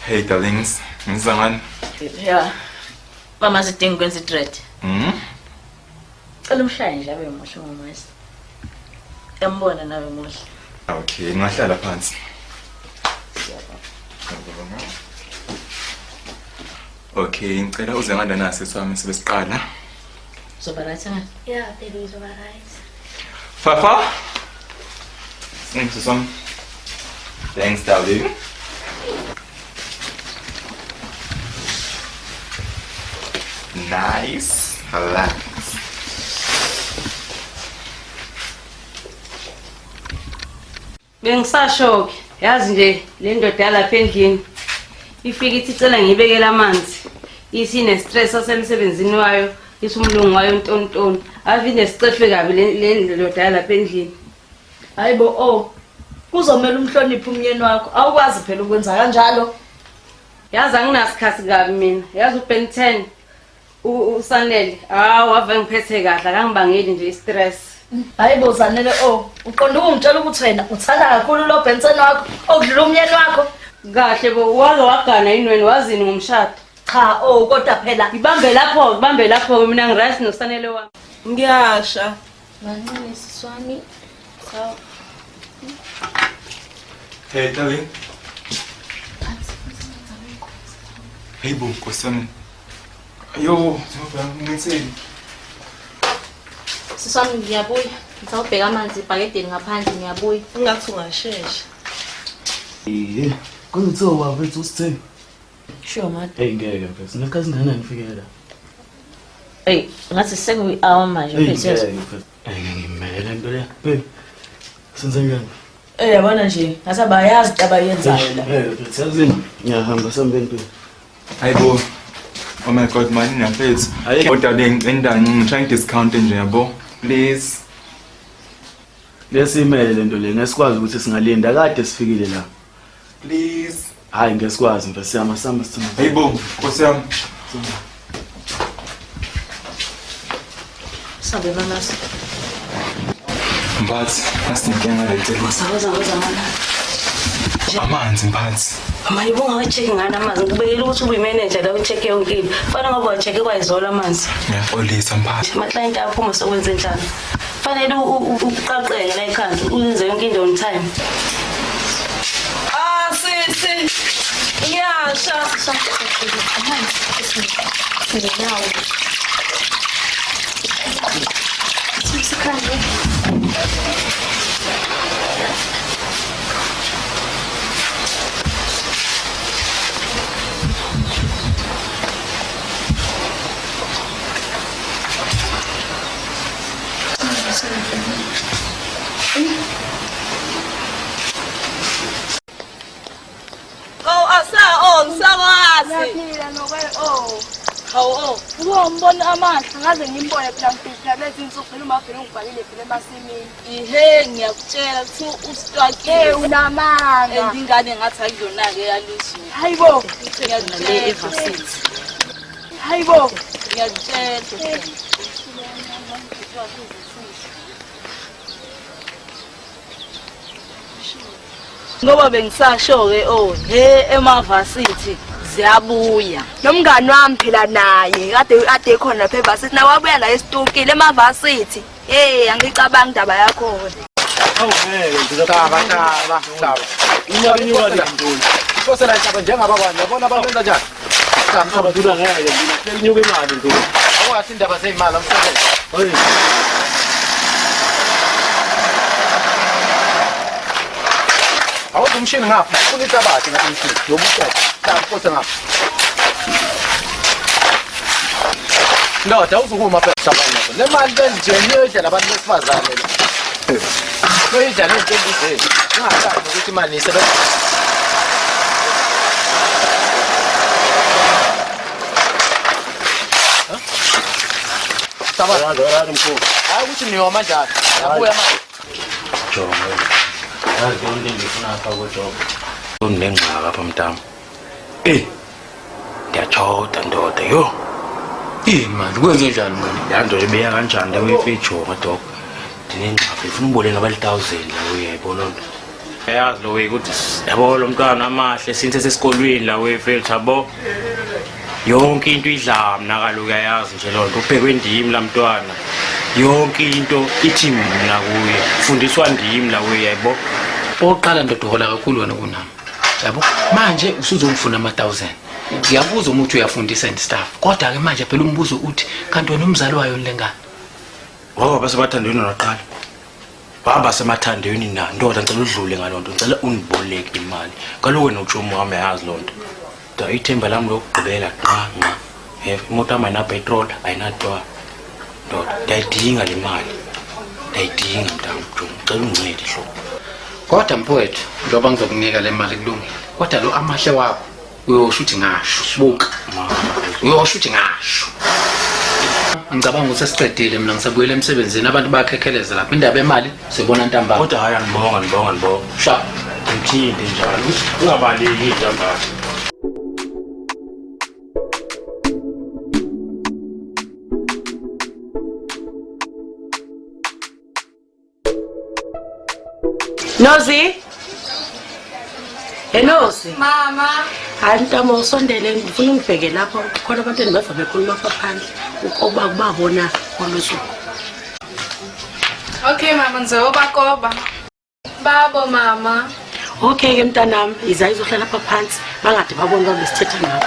Hey, darlings. Ngizangani? Ya. Mama sidinga ukwenza i-dread. Cela umshaye nje abe muhle ngomwesi. Yambona nawe muhle. Okay, ngahlala phansi. Okay, ngicela uze nganda nasi sami sibe siqala. Uzoba right ngani? Yeah, baby ngizoba right. Fafa. Thanks, son. Thanks, darling. Nice. Relax. Bengisasho-ke, yazi nje le ndoda yalapha endlini ifike ithi icela ngiyibekele amanzi, ithi ine-stress asemsebenzini wayo, ithi umlungu wayo ntontoni. Ave inesicefe kabi le ndoda yalapha endlini. Hayi bo oh. Kuzomela umhloniphe umyeni wakho. Awukwazi phela ukwenza kanjalo. Yazi anginasikhathi kabi mina. Yazi uBen 10 uSanele, hawu ave ngiphethe kahle, akangibangeli nje i-stress. Hayi bo Zanele oh, uqonda ukungitshela ukuthi wena uthanda kakhulu lo Benson wakho okudlula umyeni wakho. Kahle bo, wake wagana yini wena, wazini ngomshado? Cha oh kodwa phela ibambe lapho, ibambe lapho mina ngiright noSanele wami. Ngiyasha. Mancane sisi wami. Sawu. Hey, darling. Hey bo, Nkosi yami. Yo, ngithini? Sisi wami ngiyabuya. Ngisawubheka amanzi ebhakedeni ngaphandle ngiyabuya. Ungathi ungashesha. Ihe, kungithiwa bafethu usitheni? Sure man. Hey ngeke mfethu, ngesikhathi singakanani ngifike la? Hey, ngathi sekuyi-hour manje Hey mfethu. ngeke mfethu. Hey ngeke ngimele le nto le. Babe, senze njani? Eh yabona nje, ngathi abayazi into abayenzayo la. Hey mfethu, yazini? Ngiyahamba sambeni phela. Hayibo. Oh my god, mani nafethu. Kodwa bengicela ngishaya discount nje yabo. Please. Lesimele lento le, ngesikwazi ukuthi singalinda kade sifikile la. Please. Hayi ngesikwazi mfethu, siyama sihamba sithanda. Hayibo, Nkosi yami. Sabe mamasi. Mphathi, asinenkinga le cela. Sawoza woza mama. Amanzi mphathi. Manje ubungawacheki ngani amanzi? Ngikubekela ukuthi ubuyimeneja la ucheck yonke into. Fana ngoba wacheke kwayizolo amanzi. Ngiyaxolisa mphathi. Ama-client aphuma sokwenze njani? Fanele uqaqeke la ekhanda, uyenze yonke into on time. Ah sisi. Ngiyasha. Ngenyawo. Sikhanje. Oh asa oh ngisakwazi. Ngiyaphila nokwe oh. Hawu oh. Uzombona amahla ngaze ngimbone phela mfihla lezi insuku phela umavele ungibhalile phela emasimini. Ihe ngiyakutshela kuthiwa usitwakile. Eh unamanga. And ingane ngathi akuyona-ke yalizulu. Hayibo. Ngiyakutshela. E-varsity. Hayibo. Ngiyakutshela. Ngoba bengisasho-ke oh he emavasithi ziyabuya. Nomngani wami phela naye kade kade ekhona lapha evasithi nawe wabuya la esitukile emavasithi. Hey angicabangi indaba yakho wena. Taba taba taba. Inyaka le nduna. Inkosi la taba njengaba bani yabona abantu benza njani? Taba taba nduna ngeke nduna. Inyuka imali nduna. Awukathi indaba zeyimali umsebenzi. Hey. Awuthi umshini ngapha, ufuna inhlabathi ngapha umshini. Yobuqeda. Taba inkosi ngapha. Ndoda awuzukuma phela hlabana nabo. Le mali benje niyoyidla nabantu besifazane le. Noyidla nezintombi zenu. Ningacabangi ukuthi imali niyisebenza. Taba. Hayi ukuthi niyoma njalo. Yabuya manje. Jonga. Yazi yonke into endifuna apha kujob. Unengxaki apha mntama. Eh. Ndiyatshoda ndoda yo. Yini manje kwenze njani mngani? Laa nto ibeya kanjani le uyifijonga dog. Ndinengxaki ndifuna uboleka abali-1000 la uyayibona loo nto. Yazi lo way ukuthi yabo lo mntwana amahle since esesikolweni la way mfethu yabo. Yonke into idla mna kaloku uyayazi nje loo nto ubhekwe ndim laa mntwana. Yonke into ithi mna kuye fundiswa ndim la way yayibona. Oqala ndoda uhola kakhulu wena kunami. Yabo manje usuzongifuna ama-1000. Ngiyabuza uma uthi uyafundisa and stuff. Kodwa ke manje phela umbuzo uthi kanti wena umzali wayo le ngane. Waba basemathandweni naqala. Wahamba semathandweni na ndoda ngicela udlule ngaloo nto ngicela undiboleke imali. Kaloku wena utshomi wami uyayazi loo nto. Da ithemba lami lokugqibela nqa nqa. Imoto yami ayinapetrol ayinatwa. Ndoda ndiyayidinga le mali. Ndiyayidinga mntanam jo ngicela undincede hlobo. Kodwa mfowethu, njengoba ngizokunika le mali kulungile. Kodwa lo amahle wakho uyosho ukuthi ngasho, buka. Uyosho ukuthi ngasho. Ngicabanga ukuthi sesiqedile mina ngisabuyela emsebenzini abantu bayakhekheleza lapha. Indaba yemali sibona ntambama. Kodwa hayi angibonga ngibonga ngibonga. Sha. Ngithinte njalo. Ungabaleki ntambama. Nozi? Hey Nozi. Mama. Hayi mntamo usondele ngifuna ungibheke lapho khona abantu endibeva bekhuluma apha phandle ukoba kubabona olusuku. Okay mama ngizobakoba. Babo mama. Okay ke mntanami iza izohlala apha phansi bangade babone uba besithetha nabo.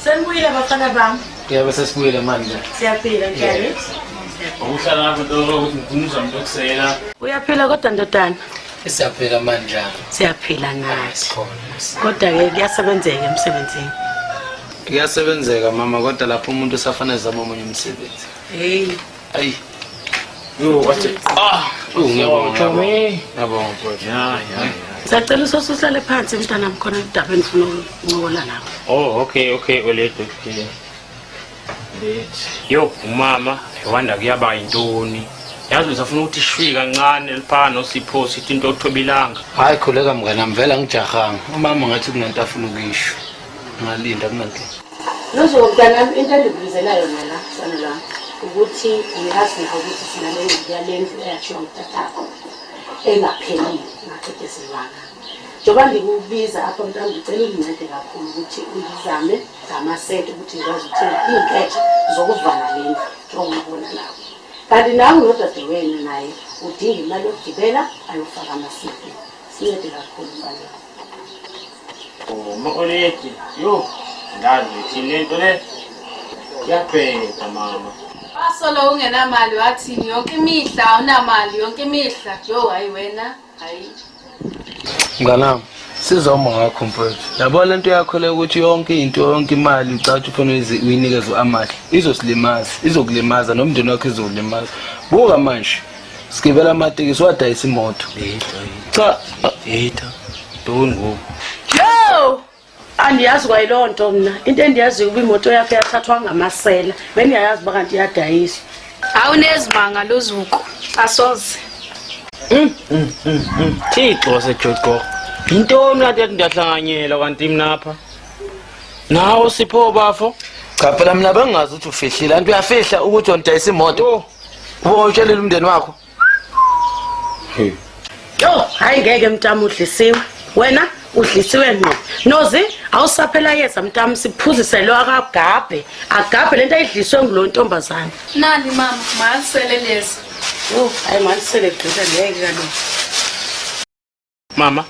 Senibuyile bafana bami. Yebo sesibuyile manje. Siyaphila njani? Ukuhlala lapho nto ukuthi ngifuna umuntu okusela. Uyaphila kodwa ndodana? Siyaphila manje. Siyaphila nathi. Kodwa ke kuyasebenzeka emsebenzini. Kuyasebenzeka mama kodwa lapho umuntu usafanele zama omunye umsebenzi. Hey. Ayi. Yo wathi ah, ngiyabonga. Ngiyabonga mfowethu. Ya ya. Siyacela usosuhlale phansi mntanami khona udaba endifuna ukuncokola nawe. Oh okay okay Oledi okay. Yo umama wanda kuyaba yintoni? Yazi usafuna ukuthi shwi kancane lipha noSipho sithi into othobilanga. Hayi khuleka mngani wami vele angijahanga. Umama ngathi kunento afuna ukuyisho. Ngalinda kunankinga. Nozo mntanami into endikubizela yona la sana lwami ukuthi uyazi nawe ukuthi sinale ngxaki yale ndlu eyathiwa ngutatakho engaphelile ingaqedezelwanga. Njengoba ndikubiza apha mntanami ndicela undincede kakhulu ukuthi undizame ngamasenti ukuthi ngikwazi ukuthenga iy'nketshe zokuvala le ndlu njengoba ubona nawe. Kanti nawe nodadewenu naye udinga imali yokugibela ayofaka amasenti. Sincede kakhulu mfana. Uma Oledi yo ngazi ithini lento le. Iyabheda mama. Wasolo ungenamali wathini yonke imihla awunamali yonke imihla. Yo hayi wena hayi. Mnganami, siza uma wakho mfowethu. Yabo lento yakho le ukuthi yonke into yonke imali ucathi ufuna uyinikeze u-Amahle. Izosilimaza, izokulimaza nomndeni wakho izowulimaza. Buka manje. Sigibela amatekisi wadayisa imoto. Cha, yetha. Ntoni ngoku? Yo! Andiyazi kwayiloo nto mna. Into endiyaziyo ukuba imoto yakhe yathathwa ngamasela. Bendiyayazi uba kanti iyadayiswa. Awunezimanga lozuko. Asoze. Thixo waseJogo. Yintoni kanti yathi ndiyahlanganyela kanti mina apha? Nawe Sipho bafo. Cha phela mina bengingazi ukuthi ufihlile. Anti uyafihla ukuthi wena imoto. Uba utshelile umndeni wakho. Yo, hayi ngeke mntami udlisiwe. Wena udlisiwe ngqo. Nozi, awusaphela yeza mntami siphuzise lo akagabhe. Agabhe lento ayidliswe ngulo ntombazana. Nani mama, malisele lezi. Yo, hayi malisele gqitha ngeke kaloku. Mama,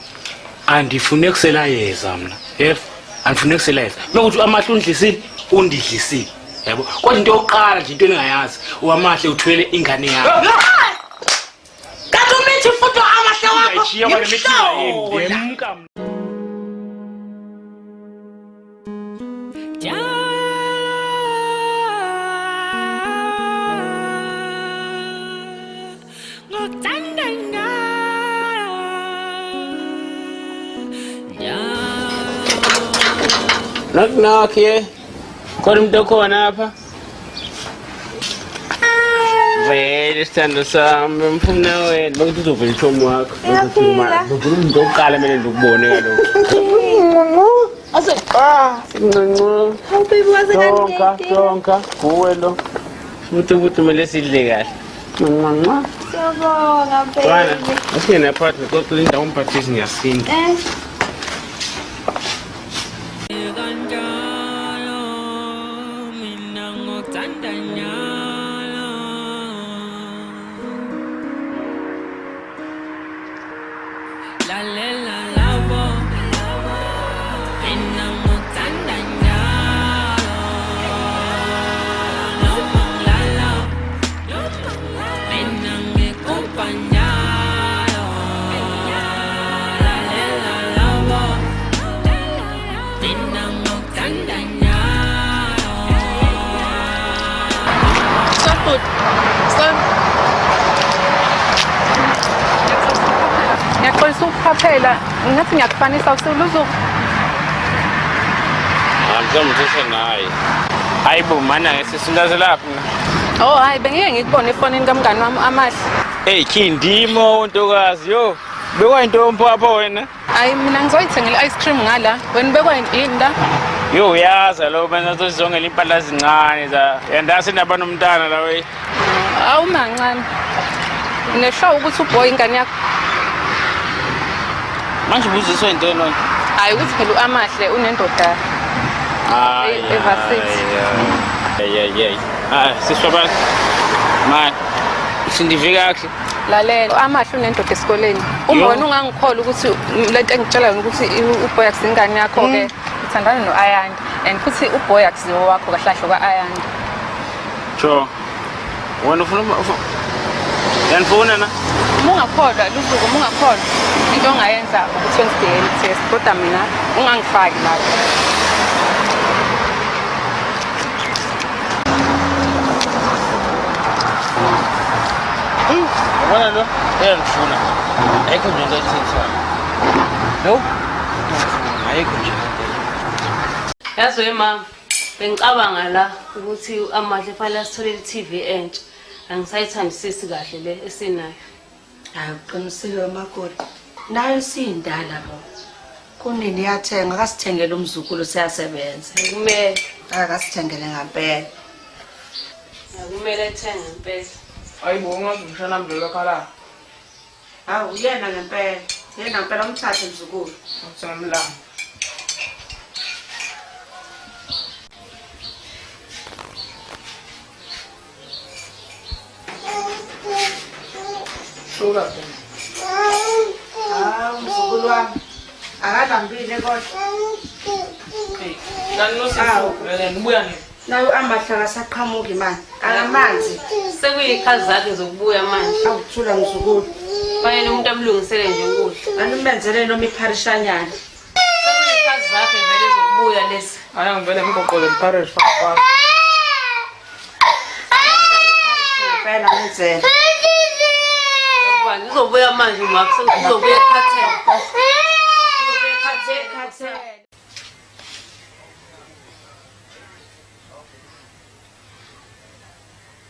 andifune kusela yeza mna. Yef, andifune kusela yeza. Mekuthi amahle undlisile, undidlisile. Yabo. Kodwa into yokuqala nje into engingayazi, uAmahle uthwele ingane yakhe. Kanti umithi futhi amahle wakho. Ngiyayishiya kwale mithi Ngimhlola. Yemka mna. Knock knock here. Khona umuntu okhona apha? Vele sithando sami mfuna wena bekuthi uzovela ishomi wakho. Uyaphila. Ngizovela umuntu wokuqala kumele ndikubone kaloku. Sincinci. Hawu baby waze Tonka, tonka, kuwe lo. Futhi ukuthi kumele sidle kahle. Ncanca. Siyabonga Bana, baby. asingene phakathi ngixoxele indawo umphathisi ngiyasinda. Eh. Lalela labo mina ngikuthanda njalo noma ngilala mina ngikupha njalo lalela labo mina ngikuthanda njalo. Stop bhuti. Stop. Ngiyaxolisa ukuphaphela, ngathi ngiyakufanisa uSuluzuku. Mhlawumbe uthethe naye. Hayi bo mana ngesisindazela laphi? Oh hayi, bengike ngikubone efonini kamngani wami Amahle. Hey Kindimo ntokazi yo. Bekwayintombi apho wena. Hayi mina ngizoyithengela i-ice cream ngala. Wena ubekwa yini la? Yo uyaza lo benza sozongela impahla ezincane za. Yandase ndaba nomntana la we. Awu mancane. Uneshow ukuthi uboy ingane yakho. Manje ubuziswa into nona. Hayi ukuthi phela uAmahle unendoda. Hayi. Evasithi. Hey hey. Ah siswaba. Man. Sindive kahle. Lalela, Amahle unendoda esikoleni. Uma wena ungangikholwa ukuthi lento engitshela yona ukuthi uboy akusingane yakho ke uthandana noAyanda and futhi uboy akusiwo wakho kahle kahle kwaAyanda. Cho. Wena ufuna yanifuna na? Uma ungakholwa Luzuko, uma ungakholwa into ongayenza ukuthi wenze DNA test, kodwa mina ungangifaki lapho. Yabona lo uyangifuna. Ayikho nje into ethethayo. Lo ayikho nje into. Yazi we mama, bengicabanga la ukuthi Amahle fanele asitholele i-TV entsha. Angisayithandisisi kahle le esinayo. Hayi uqinisile makoti. Nayo siyindala bo. Kunini yathenga akasithengele umzukulu siyasebenza. Kumele akasithengele ngempela. Akumele ethenge ngempela. Hayibo ungazi umshana wami lo khala. Hawu uyena ngempela. Yena ngempela umthathe mzukulu. Usemlando. Suka. Hawu mzukulu wami. Akalambile kodwa. Kanti nosisi vele ngibuya nini? Nayo Amahle akasaqhamuki manje. Akamanzi. Sekuyikhazi zakhe zokubuya manje. Awuthula mzukulu. Fanele umuntu amlungisele nje ukudla. Animenzele noma ipharishanyana. Sekuyikhazi zakhe vele zokubuya lesi. Hayi ngivele ngigoqole ipharish faka. Ngempela ngenzele. Manje uzobuya manje uMax, uzobuya ekhathele. Uzobuya ekhathele.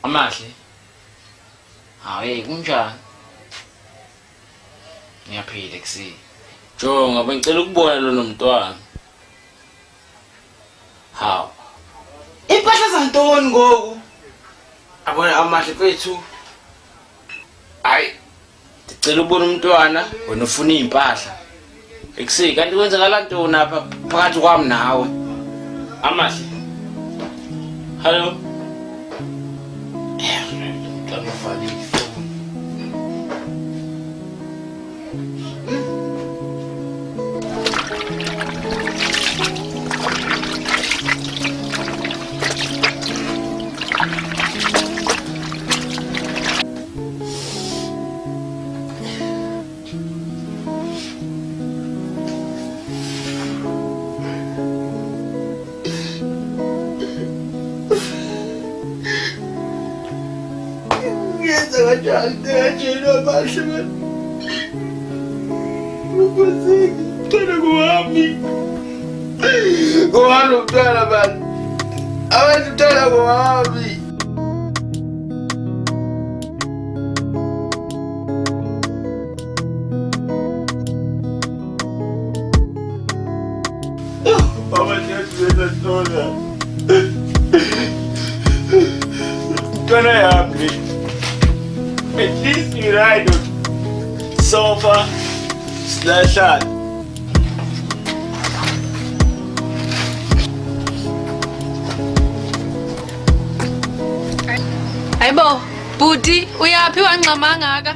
Amahle. Hayi kunjani? Ngiyaphila kusini. Jonga bengicela ukubona lo nomntwana. Hawu. Impahla zantoni ngoku? Abona Amahle kwethu. Hayi. Ngicela ukubona umntwana wena ufuna impahla. Ekuseni kanti kwenzakala ntoni apha phakathi kwami nawe? Amahle. Hello. Umntwana uvalile. Ngenza kanjani kanjena Amahle man? Ukwazeki umntwana ngowami. Ngowami umntwana man. Abantu umntwana ngowami. Mama ngiyazibenza ntona. Mntwana yami. At least we ride on sofa slash. Hayibo, bhuti uyaphi wancama ngaka?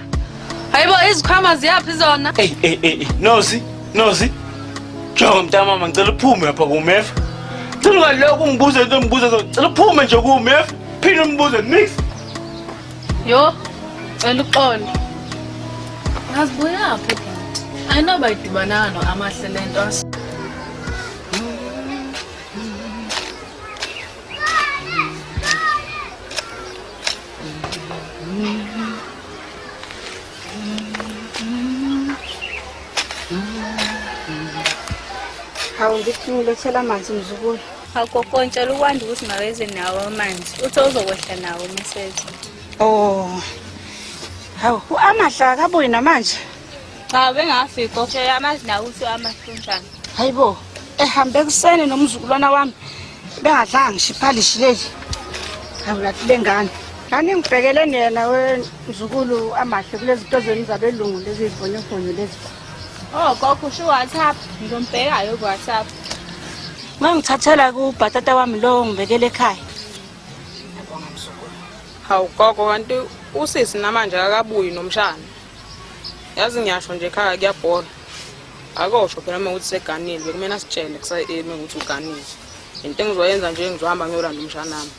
Hayibo izikhwama ziyaphi zona? Hey hey hey, Nozi, Nozi. Jonga mntamama ngicela uphume lapha kumefa. Ngicela ungalokhu ungibuze into engibuza zona. Ngicela uphume nje kumefa. Phinde umbuze mix. Yo, cela uxolo. Ngazibuyaphi bhuti? Ayinoba idibananga no-Amahle le nto. Hawu ngithi ngilethela amanzi mzukulu. Hawu gogo, ngitshela ukwanda ukuthi makeze nawo amanzi. Uthe uzokwehla nawo umsebenzi. Oh. Hawu, uAmahle akabuyi namanje. Cha, bengafiki gogo. Amazi nawo ukuthi uAmahle unjani. Hayibo, ehambe ekuseni nomzukulwana wami. Bengadlanga ngisho iphalishi leli. Hawu lathi lengane. Ngani ngibhekele yena we mzukulu Amahle kulezi zinto zenu zabelungu lezi zivonyofonyo lezi. Oh gogo, usho WhatsApp. Ngizombheka ku WhatsApp. Ngangithathela kubhatata wami lo ngibekele ekhaya. Hawu gogo, kanti usisi namanje akabuyi nomshana. Yazi ngiyasho nje ekhaya kuyabhora. Akosho phela uma ukuthi seganile, bekumele asitshele kusa-early ukuthi uganile. Into engizoyenza nje ngizohamba ngiyolanda umshana wami.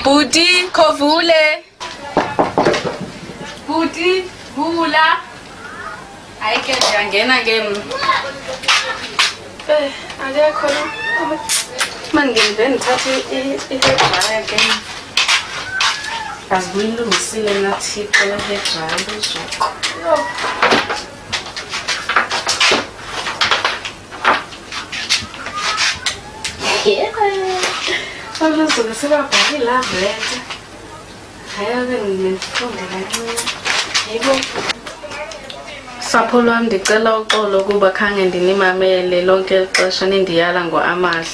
Bhuti, khovule. Bhuti, vula. Hayi ke ngiyangena ke mina. Akekho lo. Manje ngivele ngithathe i-hair dryer ke. Azibuyilungisile mina Thixo le hair dryer luzuko. Abazuke sebabhake love letter. Hayi ake ngifunde kancane. Yebo. Sapho lwam, ndicela uxolo kuba khange ndinimamele lonke eli xesha nindiyala ngoAmahle.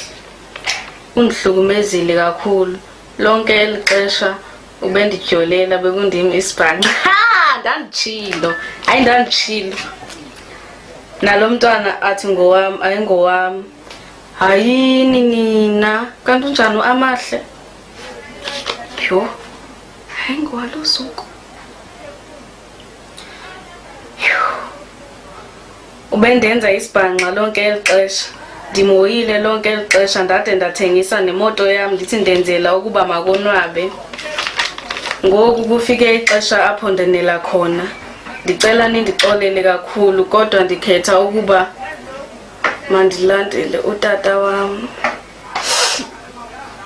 Undihlukumezile kakhulu. Lonke eli xesha ubendidyolela bekundim isibhanxa. Ha, ndanditshilo. Hayi ndanditshilo. Nalo mntwana athi ngowam, ayingowam. Hayini nina, kanti unjani uAmahle? Yho, hayi ngowalosuku. Ubendenza isibhanxa lonke eli xesha. Ndimhoyile lonke eli xesha ndade ndathengisa nemoto yam ndithi ndenzela ukuba makonwabe. Ngoku kufike ixesha apho ndenela khona. Ndicela nindixolele kakhulu kodwa ndikhetha ukuba mandilandele utata wam.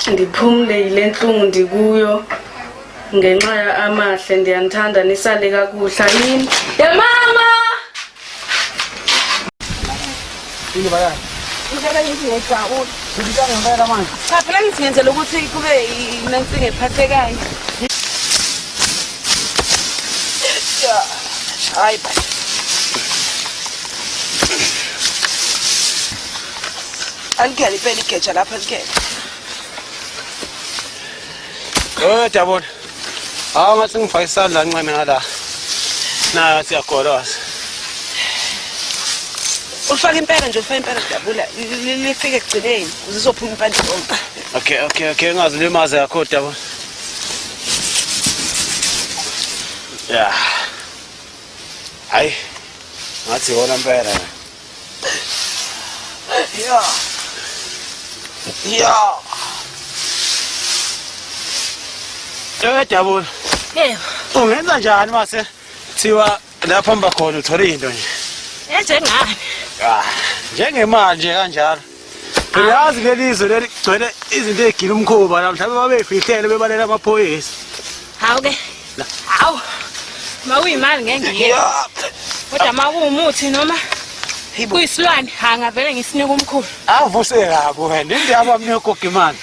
Ndiphumle yile ntlungu ndikuyo ngenxa ya-Amahle. Ndiyanithanda, nisale kakuhle. Hayini. Ya mama! Yini bayani? Ngicela ngithi ngiyajabula. Ngicela ngempela manje. Cha phela ngithi ngenzela ukuthi kube inansinga ephathekayo. Ya. Hayi ba. Alikele impela igeja lapha alikele. Eh dabona. Hawu ngathi ngifake isandla kancane ngala. Na siyagoloza. Ulifake impela nje, ulifake impela dabula. Lifike ekugcineni ukuze izophuma impande yonke. Okay, ngazilimaze kakhulu dabona. Ya. Hayi. Ngathi wona impela. Ya. Ya. Dabula. Yebo. Ungenza njani mase thiwa lapha hamba khona uthole into nje? Enjengani? Ah, njengemali nje kanjalo. Phela yazi leli zwe leli gcwele izinto ezigila umkhuba la mhlawumbe babeyifihlele bebalela amaphoyisa. Hawu ke. Hawu. Makuyimali ngeke ngiye. Kodwa makuwumuthi noma kuyisilwane, ha ngavele ngisinike umkhulu. Avuse kabi wena, indaba mina yogoga imali.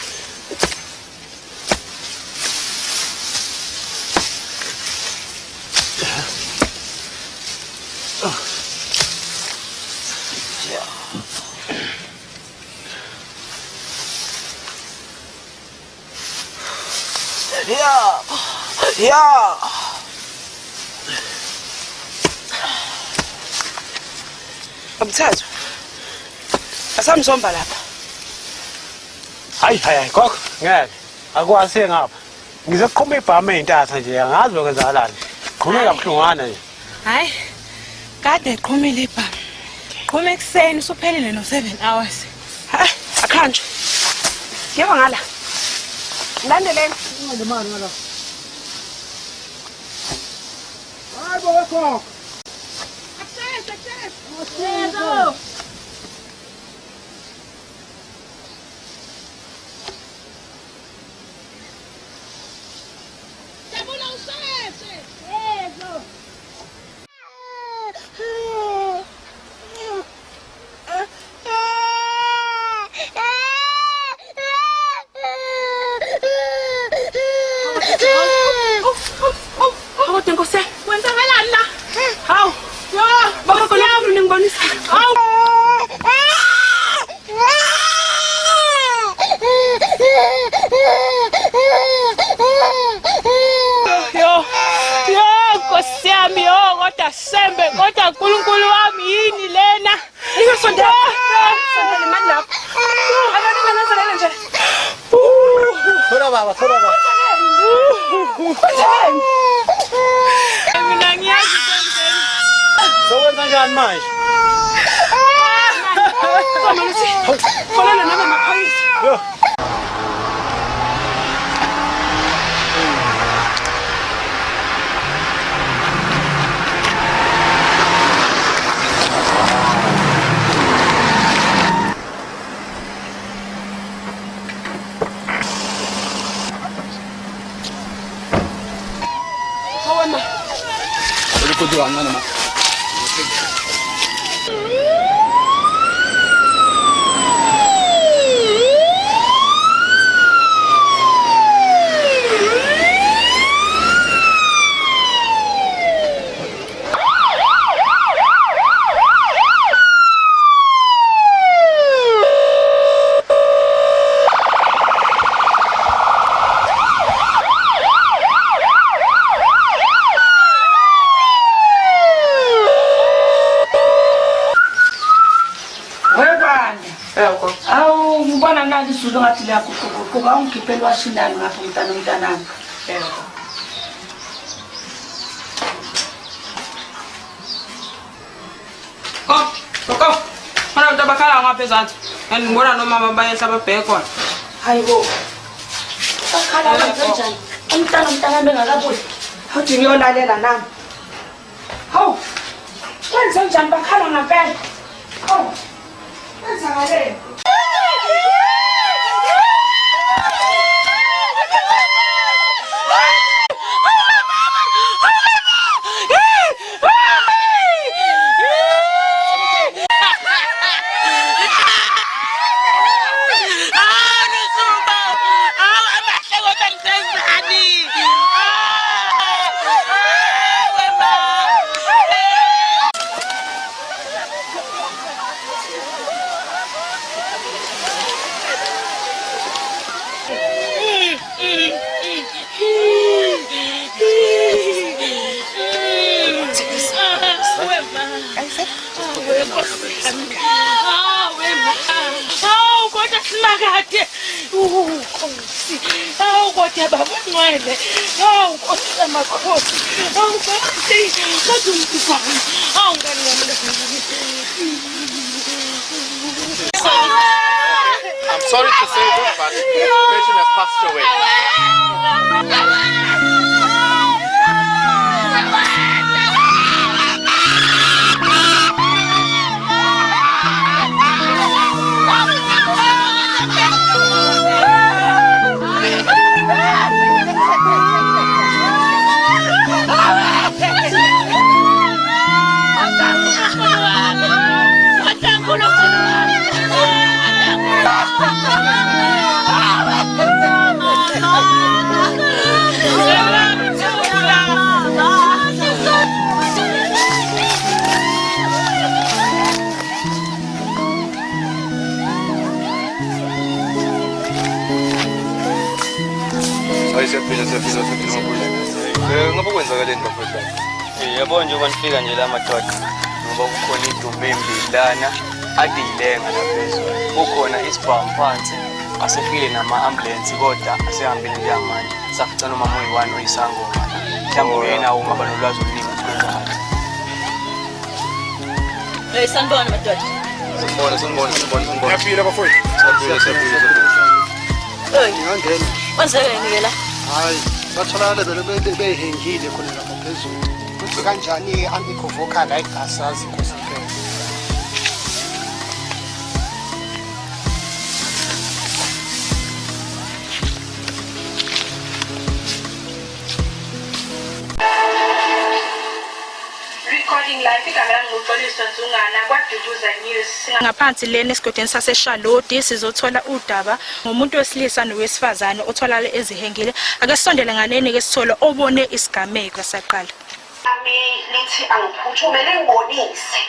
Ya. Ya. Abuthathu. Asamzomba lapha. Hayi hayi gogo, ngeke. Akwazi ngapha. Ngizoqhuma ibhamu eyintatha nje, angazi lokwenzakalani. Qhume kabuhlungwana nje. Hayi. Kade eqhumile ibhamu. Qhuma ekuseni usuphelile no 7 hours. Hayi, akhanjwe. Yebo ngala. Landeleni. Imali ngala. Hayi bo gogo. Yebo. Jabula usheshe. Yebo. Kodwa Sembe, kodwa uNkulunkulu wami yini lena? Ningasondela. Sondela imali lapho. Abantu bangazelele nje. Thola baba, thola baba. Kwenzekeni? Mina ngiyazi kwenzeni. Sokwenza njani manje? Fonela nami amaphoyisa. Yo. Hawe ma. Ulikhuthu kancane ma. Webani. Awu ngibona nali izulu ngathi liyaguquguquka ungikhiphele washinani ngapha mntana mntanami. Yebo. Go, go. Khona abantu abakhala ngapha ezansi. And ngibona nomama bayehla babheke khona. Hayibo. Bakhala kanjani? Umntana mntanami engakabuyi. Awuthi ngiyolalela nami. Hawu. Kwenze njani bakhala ngempela? Hawu. Kwenzakaleni? Hawu kodwa simakade. Nkosi. Hawu kodwa baba ongcwele. Hawu Nkosi yamakhosi. Hawu Nkosi. Kodwa umntwana. Hawu ngani wami. I'm sorry to say this, but the patient has passed away. Hayi siyaphila siyaphila siyaphila mabuya. Ngabe kwenzakaleni bafowethu? Yabo njengoba nifika nje la madoda ngoba kukhona idumbe embili lana ade ilenga la phezulu. Kukhona isibhamu phansi asefikile nama-ambulensi kodwa asehambile njengamanje. Safica noma oyi-one oyisangoma la. Mhlawumbe uyena ungaba nolwazi oluningi ukuthi kwenzakaleni. Hey, sanibona madoda. Sanibona sanibona sanibona sanibona. Siyaphila bafowethu. Siyaphila siyaphila siyaphila. Hey, Ngiyangena. kwenzekeni ke la? Hayi, batholakala vele beyihengile khona lapha phezulu. Kuthi kanjani amikho vocal ayigasazi Nkosi impela. Recording live igama lami nguXoliswa Nzungana kwaDuduza News. Ngaphansi lena esigodini saseShaloti sizothola udaba ngomuntu wesilisa nowesifazane otholakala ezihengile. Ake sisondele nganeni ke sithole obone isigameko saqala. Ami lithi angiphuthume lingibonise.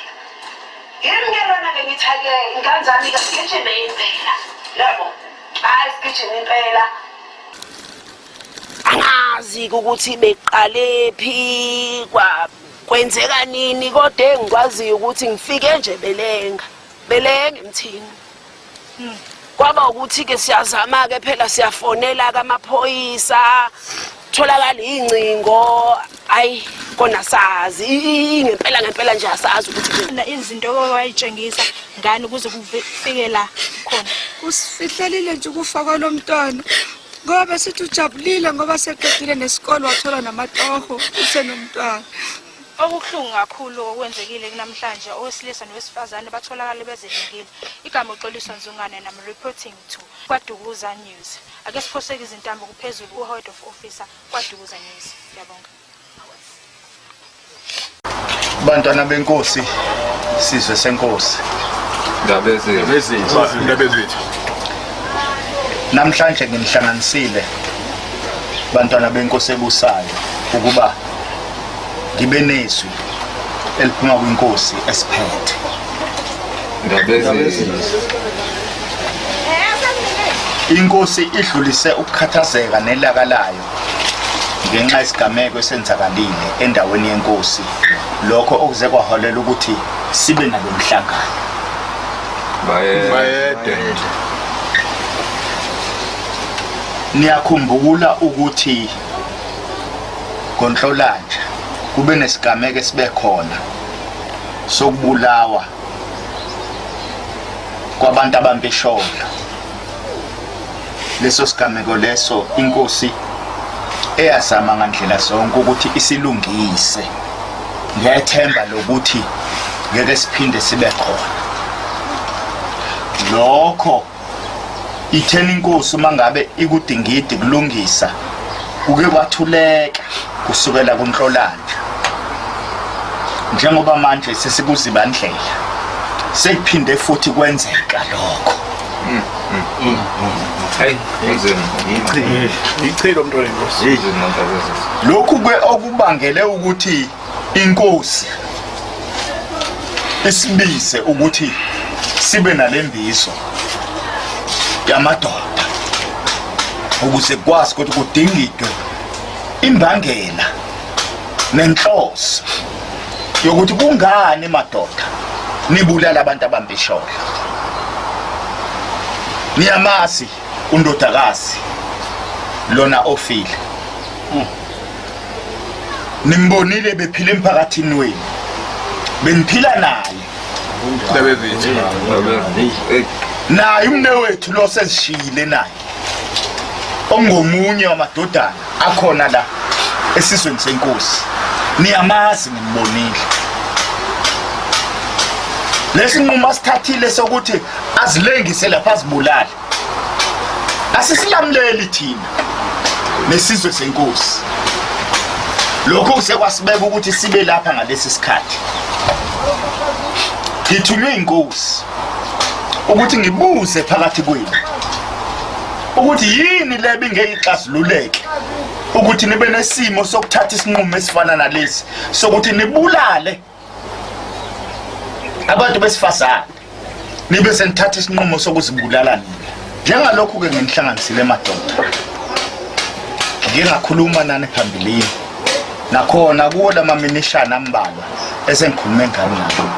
Yimi ke lona ke ngithi ke inganzami ke sigijime impela. Yabo. Hayi sigijime impela. Angazi ukuthi beqale phi Kwenzeka nini kodwa engikwaziyo ukuthi ngifike nje belenga. Belenga emthini. Kwaba ukuthi ke siyazama ke phela siyafonela ke amaphoyisa. Tholakala ingcingo ayi kona sazi ngempela ngempela nje asazi ukuthi La izinto owayitshengisa ngani kuze kufike la khona. Usifihlelile nje ukufa kwalo mntwana ngoba besithi ujabulile ngoba seqedile nesikole wathola namatoho usenomntwana. Okubuhlungu kakhulu okwenzekile kunamhlanje owesilisa nowesifazane batholakale bezilengile. Igama uXoliswa Nzungane and I'm reporting to KwaDukuza News. Ake siphoseke izintambo kuphezulu ku-Head of Officer KwaDukuza News. Ngiyabonga. Bantwana benkosi, sizwe senkosi. Ndabezitha. Namhlanje nginihlanganisile bantwana benkosi ebusayo ukuba ngibe nezwi eliphuma kwinkosi esiphethe. Inkosi idlulise ukukhathazeka nelaka layo ngenxa yesigameko esenzakalile endaweni yenkosi, lokho okuze kwaholela ukuthi sibe nalo mhlangano. Bayede. Niyakhumbula ukuthi ngoNhlolanja kube nesigameko esibe khona sokubulawa kwabantu abampisholo. Leso sigameko leso inkosi eyazama ngandlela zonke ukuthi isilungise ngethemba lokuthi ngeke siphinde sibe khona. Lokho ithena inkosi uma ngabe ikudingidi kulungisa kuke kwathuleka kusukela kuNhlolanja, njengoba manje sesikuZibandlela sekuphinde futhi kwenzeka lokho. Hey, kunzima. Ichilo mntwana inkosi. Lokhu ke okubangele ukuthi inkosi isibize ukuthi sibe nalembizo yamadoda ukuze kwazi ukuthi kudingidwe imbangela nenhloso yokuthi kungani madoda nibulala abantu abambishola. Niyamazi undodakazi lona ofile, nimbonile bephila emphakathini wenu, beniphila naye. Naye umne wethu lo sezishiyile naye ongomunye wamadodana akhona la esizweni senkosi, niyamazi, nimbonile. Lesinqumo asithathile sokuthi azilengise lapha azibulale asisilamuleli thina nesizwe senkosi. Lokho kusekwasibeka ukuthi sibe lapha ngalesi sikhathi. Ngithunywe inkosi ukuthi ngibuze phakathi kwenu ukuthi yini le bingeke ixazululeke ukuthi nibe nesimo sokuthatha isinqumo esifana nalesi sokuthi nibulale abantu besifazane, nibe senithatha isinqumo sokuzibulala nina. Njengalokhu-ke nginihlanganisile madoda, ngike ngakhuluma nani phambilini nakhona kuwo lamaminishana ambalwa esengikhulume ngani nabo.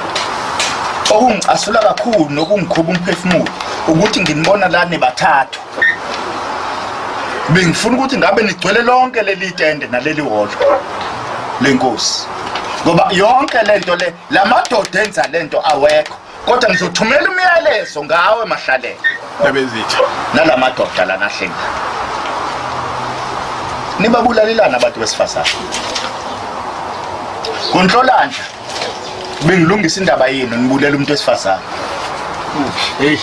Okungicasula kakhulu nokungikhuba umphefumulo ukuthi nginibona la nibathathu. Bengifuna ukuthi ngabe nigcwele lonke leli tende naleli hholo lenkosi, ngoba yonke lento le lamadoda enza lento awekho, kodwa ngizothumela umyalezo ngawe Mahlalela Ndabezitha. Nalamadoda lana ahleli nibabulalelana abantu besifazane. NgoNhlolanja bengilungisa indaba yenu nibulela umuntu wesifazane. Hey,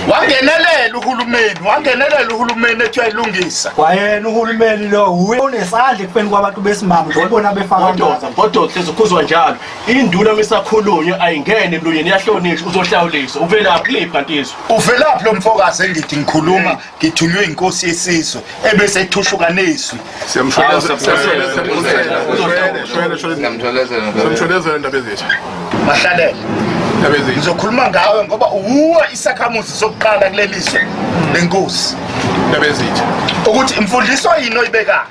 wangenelela uhulumeni, wangenelela uhulumeni ethi uyayilungisa. Kwayena uhulumeni lo uye unesandla ekufeni kwabantu besimame njengoba befaka. Madoda, madoda hlezi ukhuzwa njalo. Induna misakhulunywe ayingene emlonyeni iyahlonishwa, uzohlawuliswa. Uvelaphi liphi kanti izwe? Uvelaphi lo mfokazi engithi ngikhuluma ngithunywe inkosi yesizwe ebese ethushuka nezwi? Siyamsholezela Ndabezitha. Mahlalela, ngizokhuluma ngawe ngoba uwuwe isakhamuzi sokuqala kuleli zwe lenkosi. Ndabezitha. Ukuthi imfundiso yini oyibekayo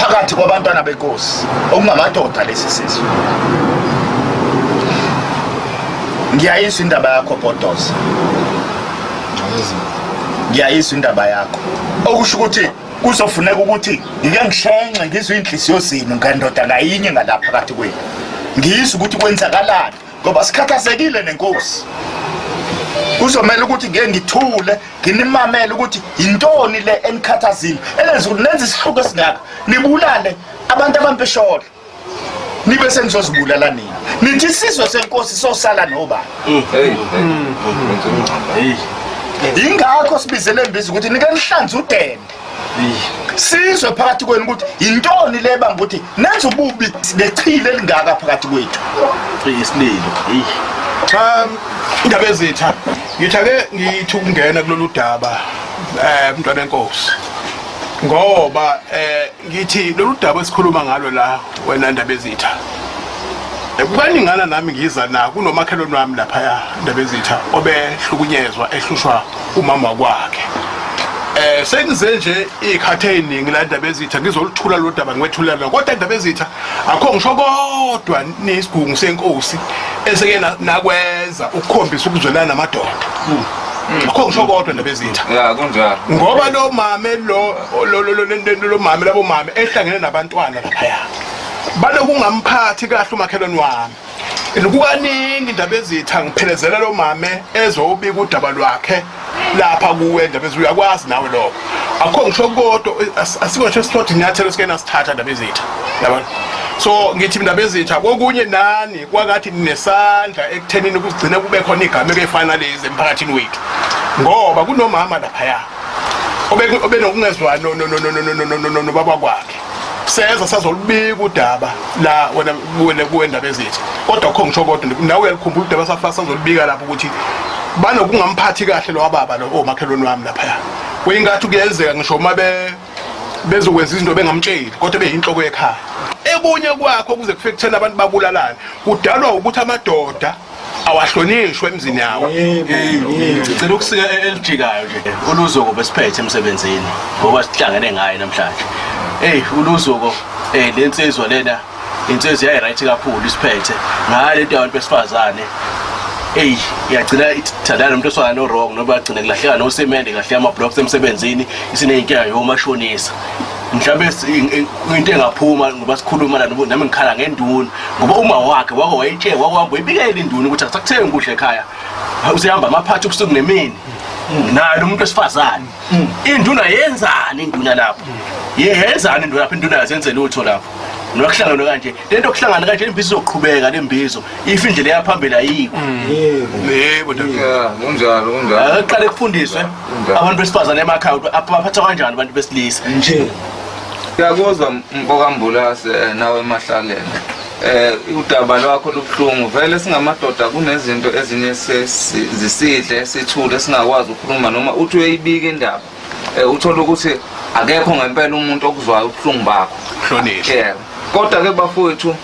Phakathi kwabantwana benkosi okungamadoda lesi sizwe. Ngiyayizwa indaba yakho Bhodoza. Ngiyayizwa indaba yakho. Okusho ukuthi kuzofuneka ukuthi ngike ngishenxe ngizwe inhliziyo zenu ngendoda ngayinye ngalapha phakathi kwenu. Ngizwe ukuthi kwenzakalani ngoba sikhathazekile nenkosi. Kuzomela ukuthi ngeke ngithule nginimamele ukuthi yintoni le enikhathazile elenza ukuthi nenze isihluku esingaka nibulale abantu abampisholo nibe senizozibulala nina nithi isizwe senkosi sosala nobani. Yingakho sibizele mbizo ukuthi nike nihlanze udende sizwe phakathi kwenu ukuthi yintoni le banga ukuthi nenze ububi nechile elingaka phakathi kwethu. Isililo. Cha, indaba ezitha ngithi ake ngithi ukungena kulolu daba mntwana enkosi, ngoba ngithi lolu daba esikhuluma ngalo la wena ndaba ezitha kukaningana nami ngiza na kunomakhelwane wami laphaya ndaba ezitha obehlukunyezwa ehlushwa umama wakwakhe. Sengize nje ikhathe eziningi la ndaba ezitha ngizoluthula lo daba ngiwethulela lona, kodwa indaba ezitha akho ngisho kodwa nesigungu senkosi eseke nakwenza ukukhombisa ukuzwelana namadoda. Akho ngisho kodwa ndaba ezitha. Ya kunjalo. Ngoba lo mame lo lo lo lo lo mame labo mame ehlangene nabantwana laphaya balokungamphathi kahle umakhelwane wami. Kukaningi indaba ezitha ngiphelezela lo mame ezobika udaba lwakhe lapha kuwe indaba ezitha, uyakwazi nawe lokho. Akho ngisho kodwa asiko ngisho sithothi inyathelo sike nasithatha indaba ezitha, yabona. So ngithi indaba ezitha kokunye nani kwakathi ninesandla ekuthenini kuzigcina kube khona igama ekefana lezi emphakathini wethu, ngoba kunomama laphaya obenokungezwani nobaba kwakhe. Seza sazolubika udaba la wena kuwena kuwe ndaba ezitha, kodwa akho ngisho kodwa nawe uyalikhumbula udaba safa sazolubika lapho ukuthi banokungamphathi kahle lo baba lo omakhelwane wami laphaya. Kuyingathi kuyenzeka ngisho uma bezokwenza izinto bengamtsheli, kodwa beyinhloko yekhaya. Ekunye kwakho kuze kufike kuthena abantu babulalane kudalwa ukuthi amadoda awahlonishwe emzini yawo. Ngicela ukusika elijikayo nje uluzuko besiphethe emsebenzini ngoba sihlangene ngaye namhlanje. Hey uluzuko lensizwa lena insizwa yayi right kakhulu isiphethe ngayo lento yabantu besifazane. Ey iyagcina ithandana nomuntu oswana no wrong noba agcine kulahleka nosemende kulahleka ama blocks emsebenzini isineyinkinga yomashonisa. Mhlawumbe into engaphuma ngoba sikhuluma la nami ngikhala ngenduna ngoba uma wakhe wake wayitshela wake wahamba uyibikela induna ukuthi akusakuthengi ukudla ekhaya, usehamba amaphathi ubusuku nemini naye lo muntu wesifazane. Induna yenzani induna lapho? Yenzani induna lapho? Induna yazenze lutho lapho. Noma kuhlangana kanje lento kuhlangana kanje imbizo izoqhubeka lembizo if indlela yaphambili ayikho. Yebo kunjalo kunjalo. Aqale kufundiswe abantu besifazane emakhaya ukuthi baphatha kanjani abantu besilisa nje. Ngiyakuzwa mfokambulase nawe emahlaleni. Udaba lwakho lubuhlungu vele, singamadoda kunezinto ezinye zisidle sithule singakwazi ukukhuluma, noma uthi uyayibika indaba uthola ukuthi akekho ngempela umuntu okuzwayo ubuhlungu bakho. Hlonishwa. Yebo. Kodwa ke bafowethu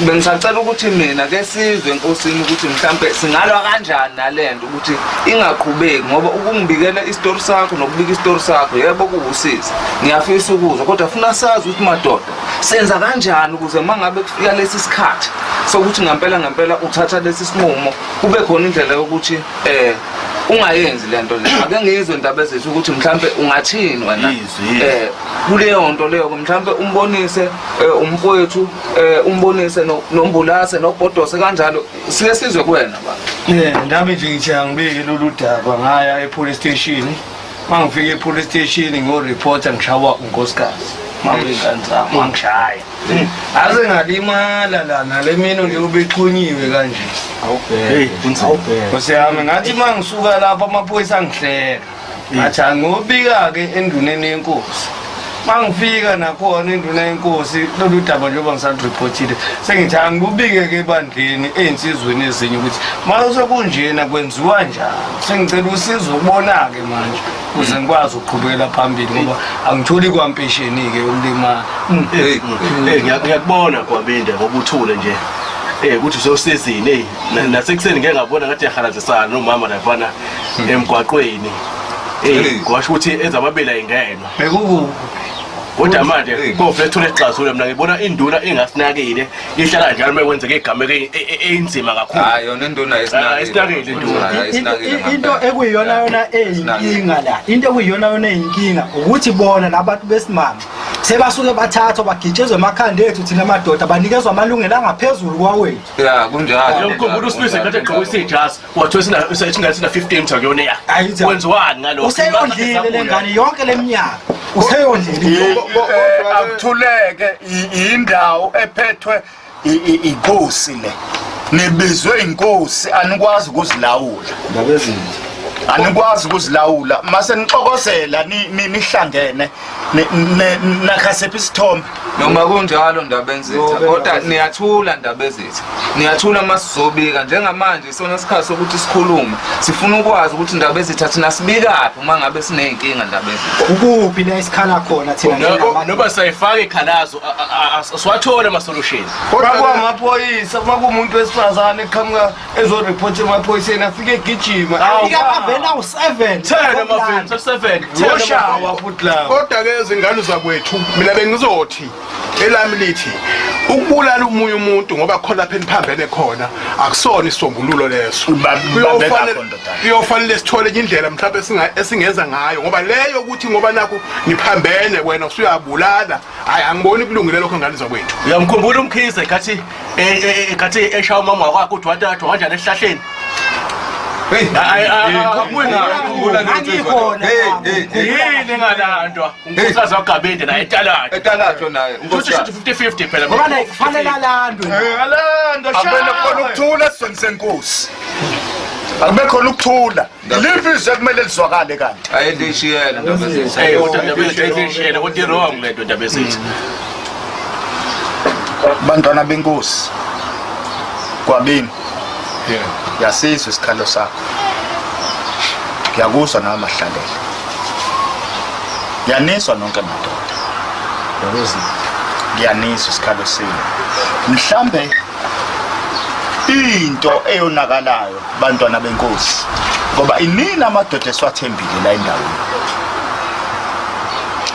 bengisacela ukuthi mina ke sizwe enkosini ukuthi mhlambe singalwa kanjani nalento ukuthi ingaqhubeki, ngoba ukungibikela isitori sakho nokubika isitori sakho yebo kuwusiza, ngiyafisa ukuzwa, kodwa funa sazi ukuthi madoda senza kanjani ukuze mangabe kufika lesi sikhathi sokuthi ngempela ngempela uthatha lesi sinqumo kube khona indlela yokuthi ungayenzi lento le. Ake ngizwe indaba ezithi ukuthi mhlambe ungathini wena kuleyo nto leyo, mhlambe umbonise umfowethu, umbonise nombulase nobhodose kanjalo, sike sizwe kuwena baba. Nami nje ngithi angibike lolu daba, ngaya e-police station. Mangifika e-police station ngo-reporter ngishawa unkosikazi mawengane zami wangishaya aze ngalimala la nale mino nje ubexhunyiwe kanje. Nkosi yami, ngathi uma ngisuka lapho amaphoyisa angihleka, ngathi angiyobika-ke enduneni yenkosi. Mangifika nakhona induna yenkosi lolu daba njengoba ngisaluripotile, sengithi angikubike-ke ebandleni ey'nsizweni ezinye ukuthi mase sekunjena kwenziwa njani. Sengicela usizo ukubona-ke manje ukuze ngikwazi ukuqhubekela phambili ngoba angitholi kwampesheni-ke yokulimala. Ngiyakubona Gwabinde ngoba uthule nje ukuthi usewusizini. Nasekuseni ngeke ngabona ngathi yahalazisana nomama laphana emgwaqweni. Kwasho ukuthi ezamabili ayingenwa. Bekukuphi? Kodwa manje kovele thole isixazululo, mina ngibona induna ingasinakile, ihlala njalo uma kwenzeka igameko eyinzima kakhulu. Hayi, yona induna Ah, isinakile induna. Into ekuyiyona yona eyinkinga la, into ekuyiyona yona eyinkinga ukuthi bona labantu besimame sebasuke bathathwa bagitshezwe emakhanda ethu thina madoda, banikezwa amalungelo angaphezulu kwawethu. Ya, kunjalo. Uyamkhumbula uSibisi ngenkathi egqoke isijazi, wathiwa sina sina 15 mtha kuyona ya. Kwenziwani ngalokho? Useyondlile le ngane yonke le minyaka, useyondlile. Akuthuleke, indawo ephethwe inkosi le. Nibizwe inkosi, anikwazi ukuzilawula. Anikwazi ukuzilawula. Mase nixokozela nihlangene nakhasephi isithombe. Noma kunjalo Ndabezitha, kodwa niyathula Ndabezitha. Niyathula masizobika njengamanje, isona sikhathi sokuthi sikhulume. Sifuna ukwazi ukuthi Ndabezitha thina sibikaphi uma ngabe sineyinkinga Ndabezitha. Ukuphi la isikhala khona thina? Noba sayifaka ikhalazo, siwathole ama solutions. Kwakuwamaphoyisa, uma kuwumuntu wesifazane eqhamuka ezoripota emaphoyiseni, afike egijima. Afike amaveni awu-7. 10 amaveni, 7. Yoshawa futhi lapho. Kodwa-ke izingane zakwethu, mina bengizothi elami lithi ukubulala omunye umuntu ngoba khona lapha eniphambene khona akusona isisombululo leso. Kuyofanele sithole enye indlela mhlawumbe esingenza ngayo, ngoba leyo ukuthi ngoba nakhu niphambene wena usuyabulala, hayi, angiboni kulungile lokho ngane zakwethu. Uyamkhumbula uMkhize khathi khathi eshaya umama wakwakhe uthi wathathwa kanjani esihlahleni? Yini engalandwa unkosikazi waGabende naye etalatho etalatho naye unkosikazi 50-50 phela. Ngoba naye kufanele alandwe. Alandwe. Akube khona ukuthula esizweni senkosi, akube khona ukuthula. Liphi izwi ekumele lizwakale kanti? Ayindishiyele Ndabezitha. Hey, kodwa Ndabezitha ayindishiyele, kodwa i-wrong lento Ndabezitha. Bantwana benkosi kwabini, yasizwa isikhalo sakho, ngiyakuzwa nawe Mahlalele, ngiyanizwa nonke madoda, ngiyanizwa isikhalo senu. Mhlambe into eyonakalayo bantwana benkosi, ngoba inini amadoda esiwathembile la endaweni,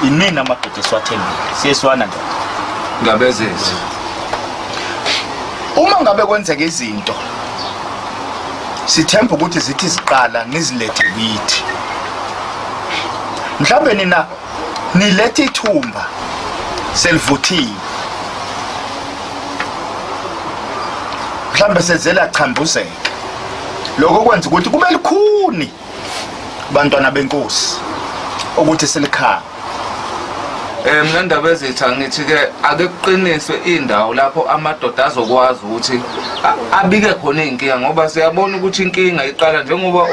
inini amadoda esiwathembile, siyeswana ndoda. Ndabezitha. Uma ngabe kwenzeka izinto, sithemba ukuthi zithi ziqala nizilethe kithi. Mhlambe nina nilethe ithumba selivuthiwe, mhlambe sezela chambuzeka. Lokho kwenza ukuthi kube likhuni bantwana benkosi ukuthi silikhaya. Mina Ndabezitha ngithi ke ake kuqiniswe indawo lapho amadoda azokwazi ukuthi abike khona inkinga, ngoba siyabona ukuthi inkinga iqala njengoba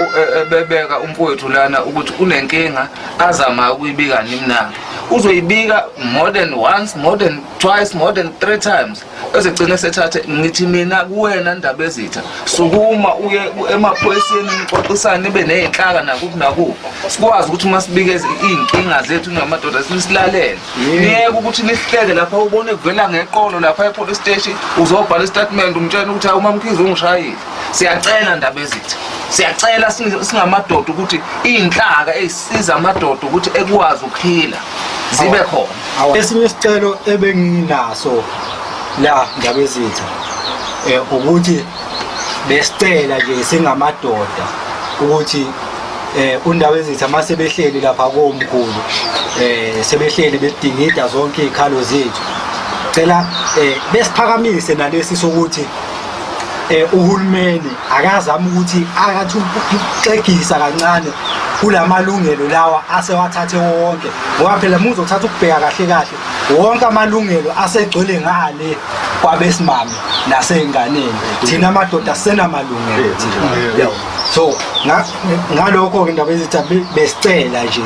bebeka umfowethu lana ukuthi unenkinga azama ukuyibika nimnake. Uzoyibika more than once, more than twice, more than 3 times. Ezegcina sethathe. Ngithi mina kuwena Ndabezitha, sukuma uye emaphoyiseni, nixoxisane, nibe ney'nhlaka nakuphi nakuphi, sikwazi ukuthi uma sibike iy'nkinga zethu ningamadoda nisilalele. Niyeke ukuthi nihleke lapha, ubone kuvela ngeqolo lapha e-police station, uzobhala isitatimende umtshela ukuthi hayi, uMamkhize ungishayile. Siyacela Ndabezitha, siyacela singamadoda ukuthi iy'nhlaka ey'siza amadoda ukuthi ekwazi ukuphila zibe khona. Esinye isicelo ebenginaso la Ndabezitha, ukuthi besicela nje singamadoda ukuthi uNdabezitha mase behleli lapha komkhulu, sebehleli bedingida zonke izikhalo zethu, cela besiphakamise nalesi sokuthi uhulumeni akazama ukuthi akathi ukuxegisa kancane kulamalungelo lawa asewathathe wonke, ngoba phela uma uzothatha ukubheka kahle kahle wonke amalungelo asegcwele ngale kwabesimame nasey'nganeni, thina amadoda asenamalungelo thina. So ngalokho-ke Ndabezitha besicela nje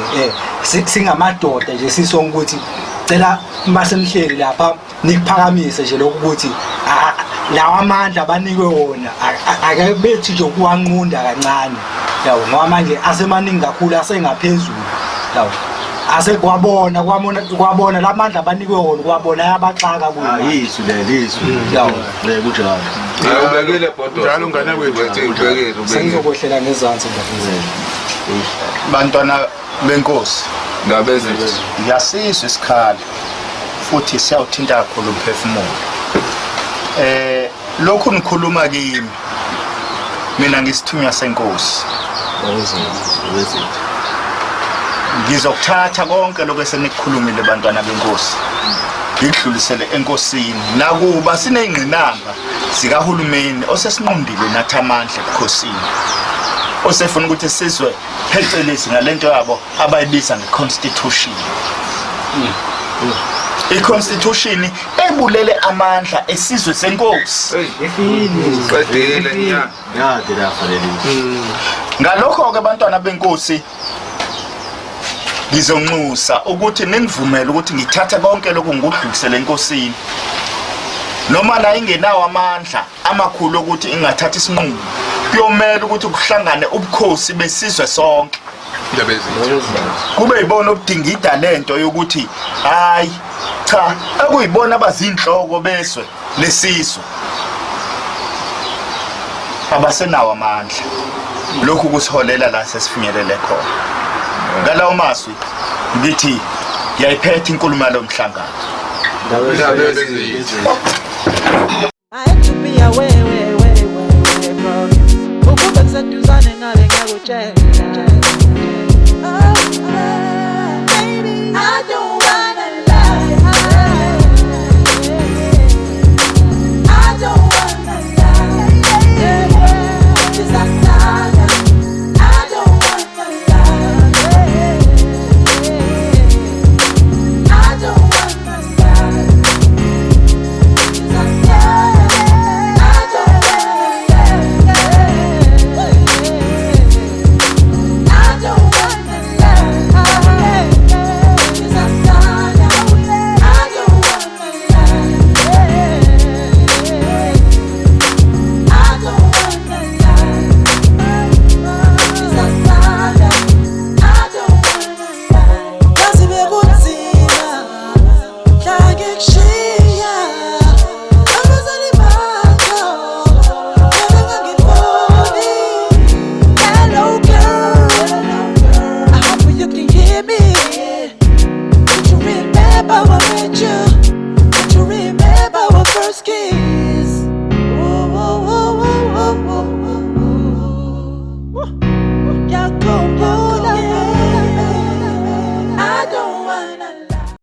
singamadoda nje sisonke ukuthi cela masemhleli lapha nikuphakamise nje lokhu ukuthi lawa amandla abanikwe wona ake bethi nje ukuwanqunda kancane, yabo, ngoba manje asemaningi kakhulu, asengaphezulu, yabo, asekwabona kwabona kwabona lamandla abanikwe wona kwabona ayabaxaka kuyo. Yizwi leli, izwi. Yabo. Kunjalo. Ubekile bhodo. Njalo ngane kwethu. Ubekile, ubekile. Sengizokwehlela ngezansi Ndabezitha. Bantwana benkosi, Ndabezitha. Ngiyasizwa isikhalo futhi siyawuthinta kakhulu umphefumulo. Lokhu nikhuluma kimi, mina ngisithunywa senkosi. Ngizokuthatha konke lokho esenikukhulumile bantwana benkosi, ngikudlulisele enkosini. Nakuba siney'ngqinamba zikahulumeni osesinqundile nathi amandla ebukhosini, osefuna ukuthi sizwe phecelezi ngalento yabo abayibiza nge-constitution. I-constitution ebulele amandla esizwe senkosi. Qedile nya. Yade lafa leli. Ngalokho-ke bantwana benkosi, ngizonxusa ukuthi ningivumele ukuthi ngithathe konke lokhu ngikudlulisele enkosini. Noma la ingenawo amandla amakhulu ukuthi ingathatha isinqumo, kuyomela ukuthi kuhlangane ubukhosi besizwe sonke. Kube yibona obudingida lento yokuthi hayi cha, ekuyibona abazinhloko bezwe lesizwe abasenawo amandla. Lokhu kusiholela la sesifinyelele khona. Ngalawo mazwi ngithi ngiyayiphetha inkulumo yalo mhlangano. I to be away, way, way, way, way, bro. Ukube kuseduzane ngabe ngiyakutshela. Oh, oh, baby, I don't wanna lie. I don't wanna lie. Ngizakuthanda. I don't wanna lie. I don't wanna lie. I don't wanna lie. I don't wanna lie. Ngizakuthanda. I don't wanna lie. I don't wanna lie. Ngizakuthanda. I don't wanna lie. Yazi bekunzima mhla ngikushiya, abazali bakho bebengangifuni. Hello girl, I hope you can hear me. Did you remember I met you?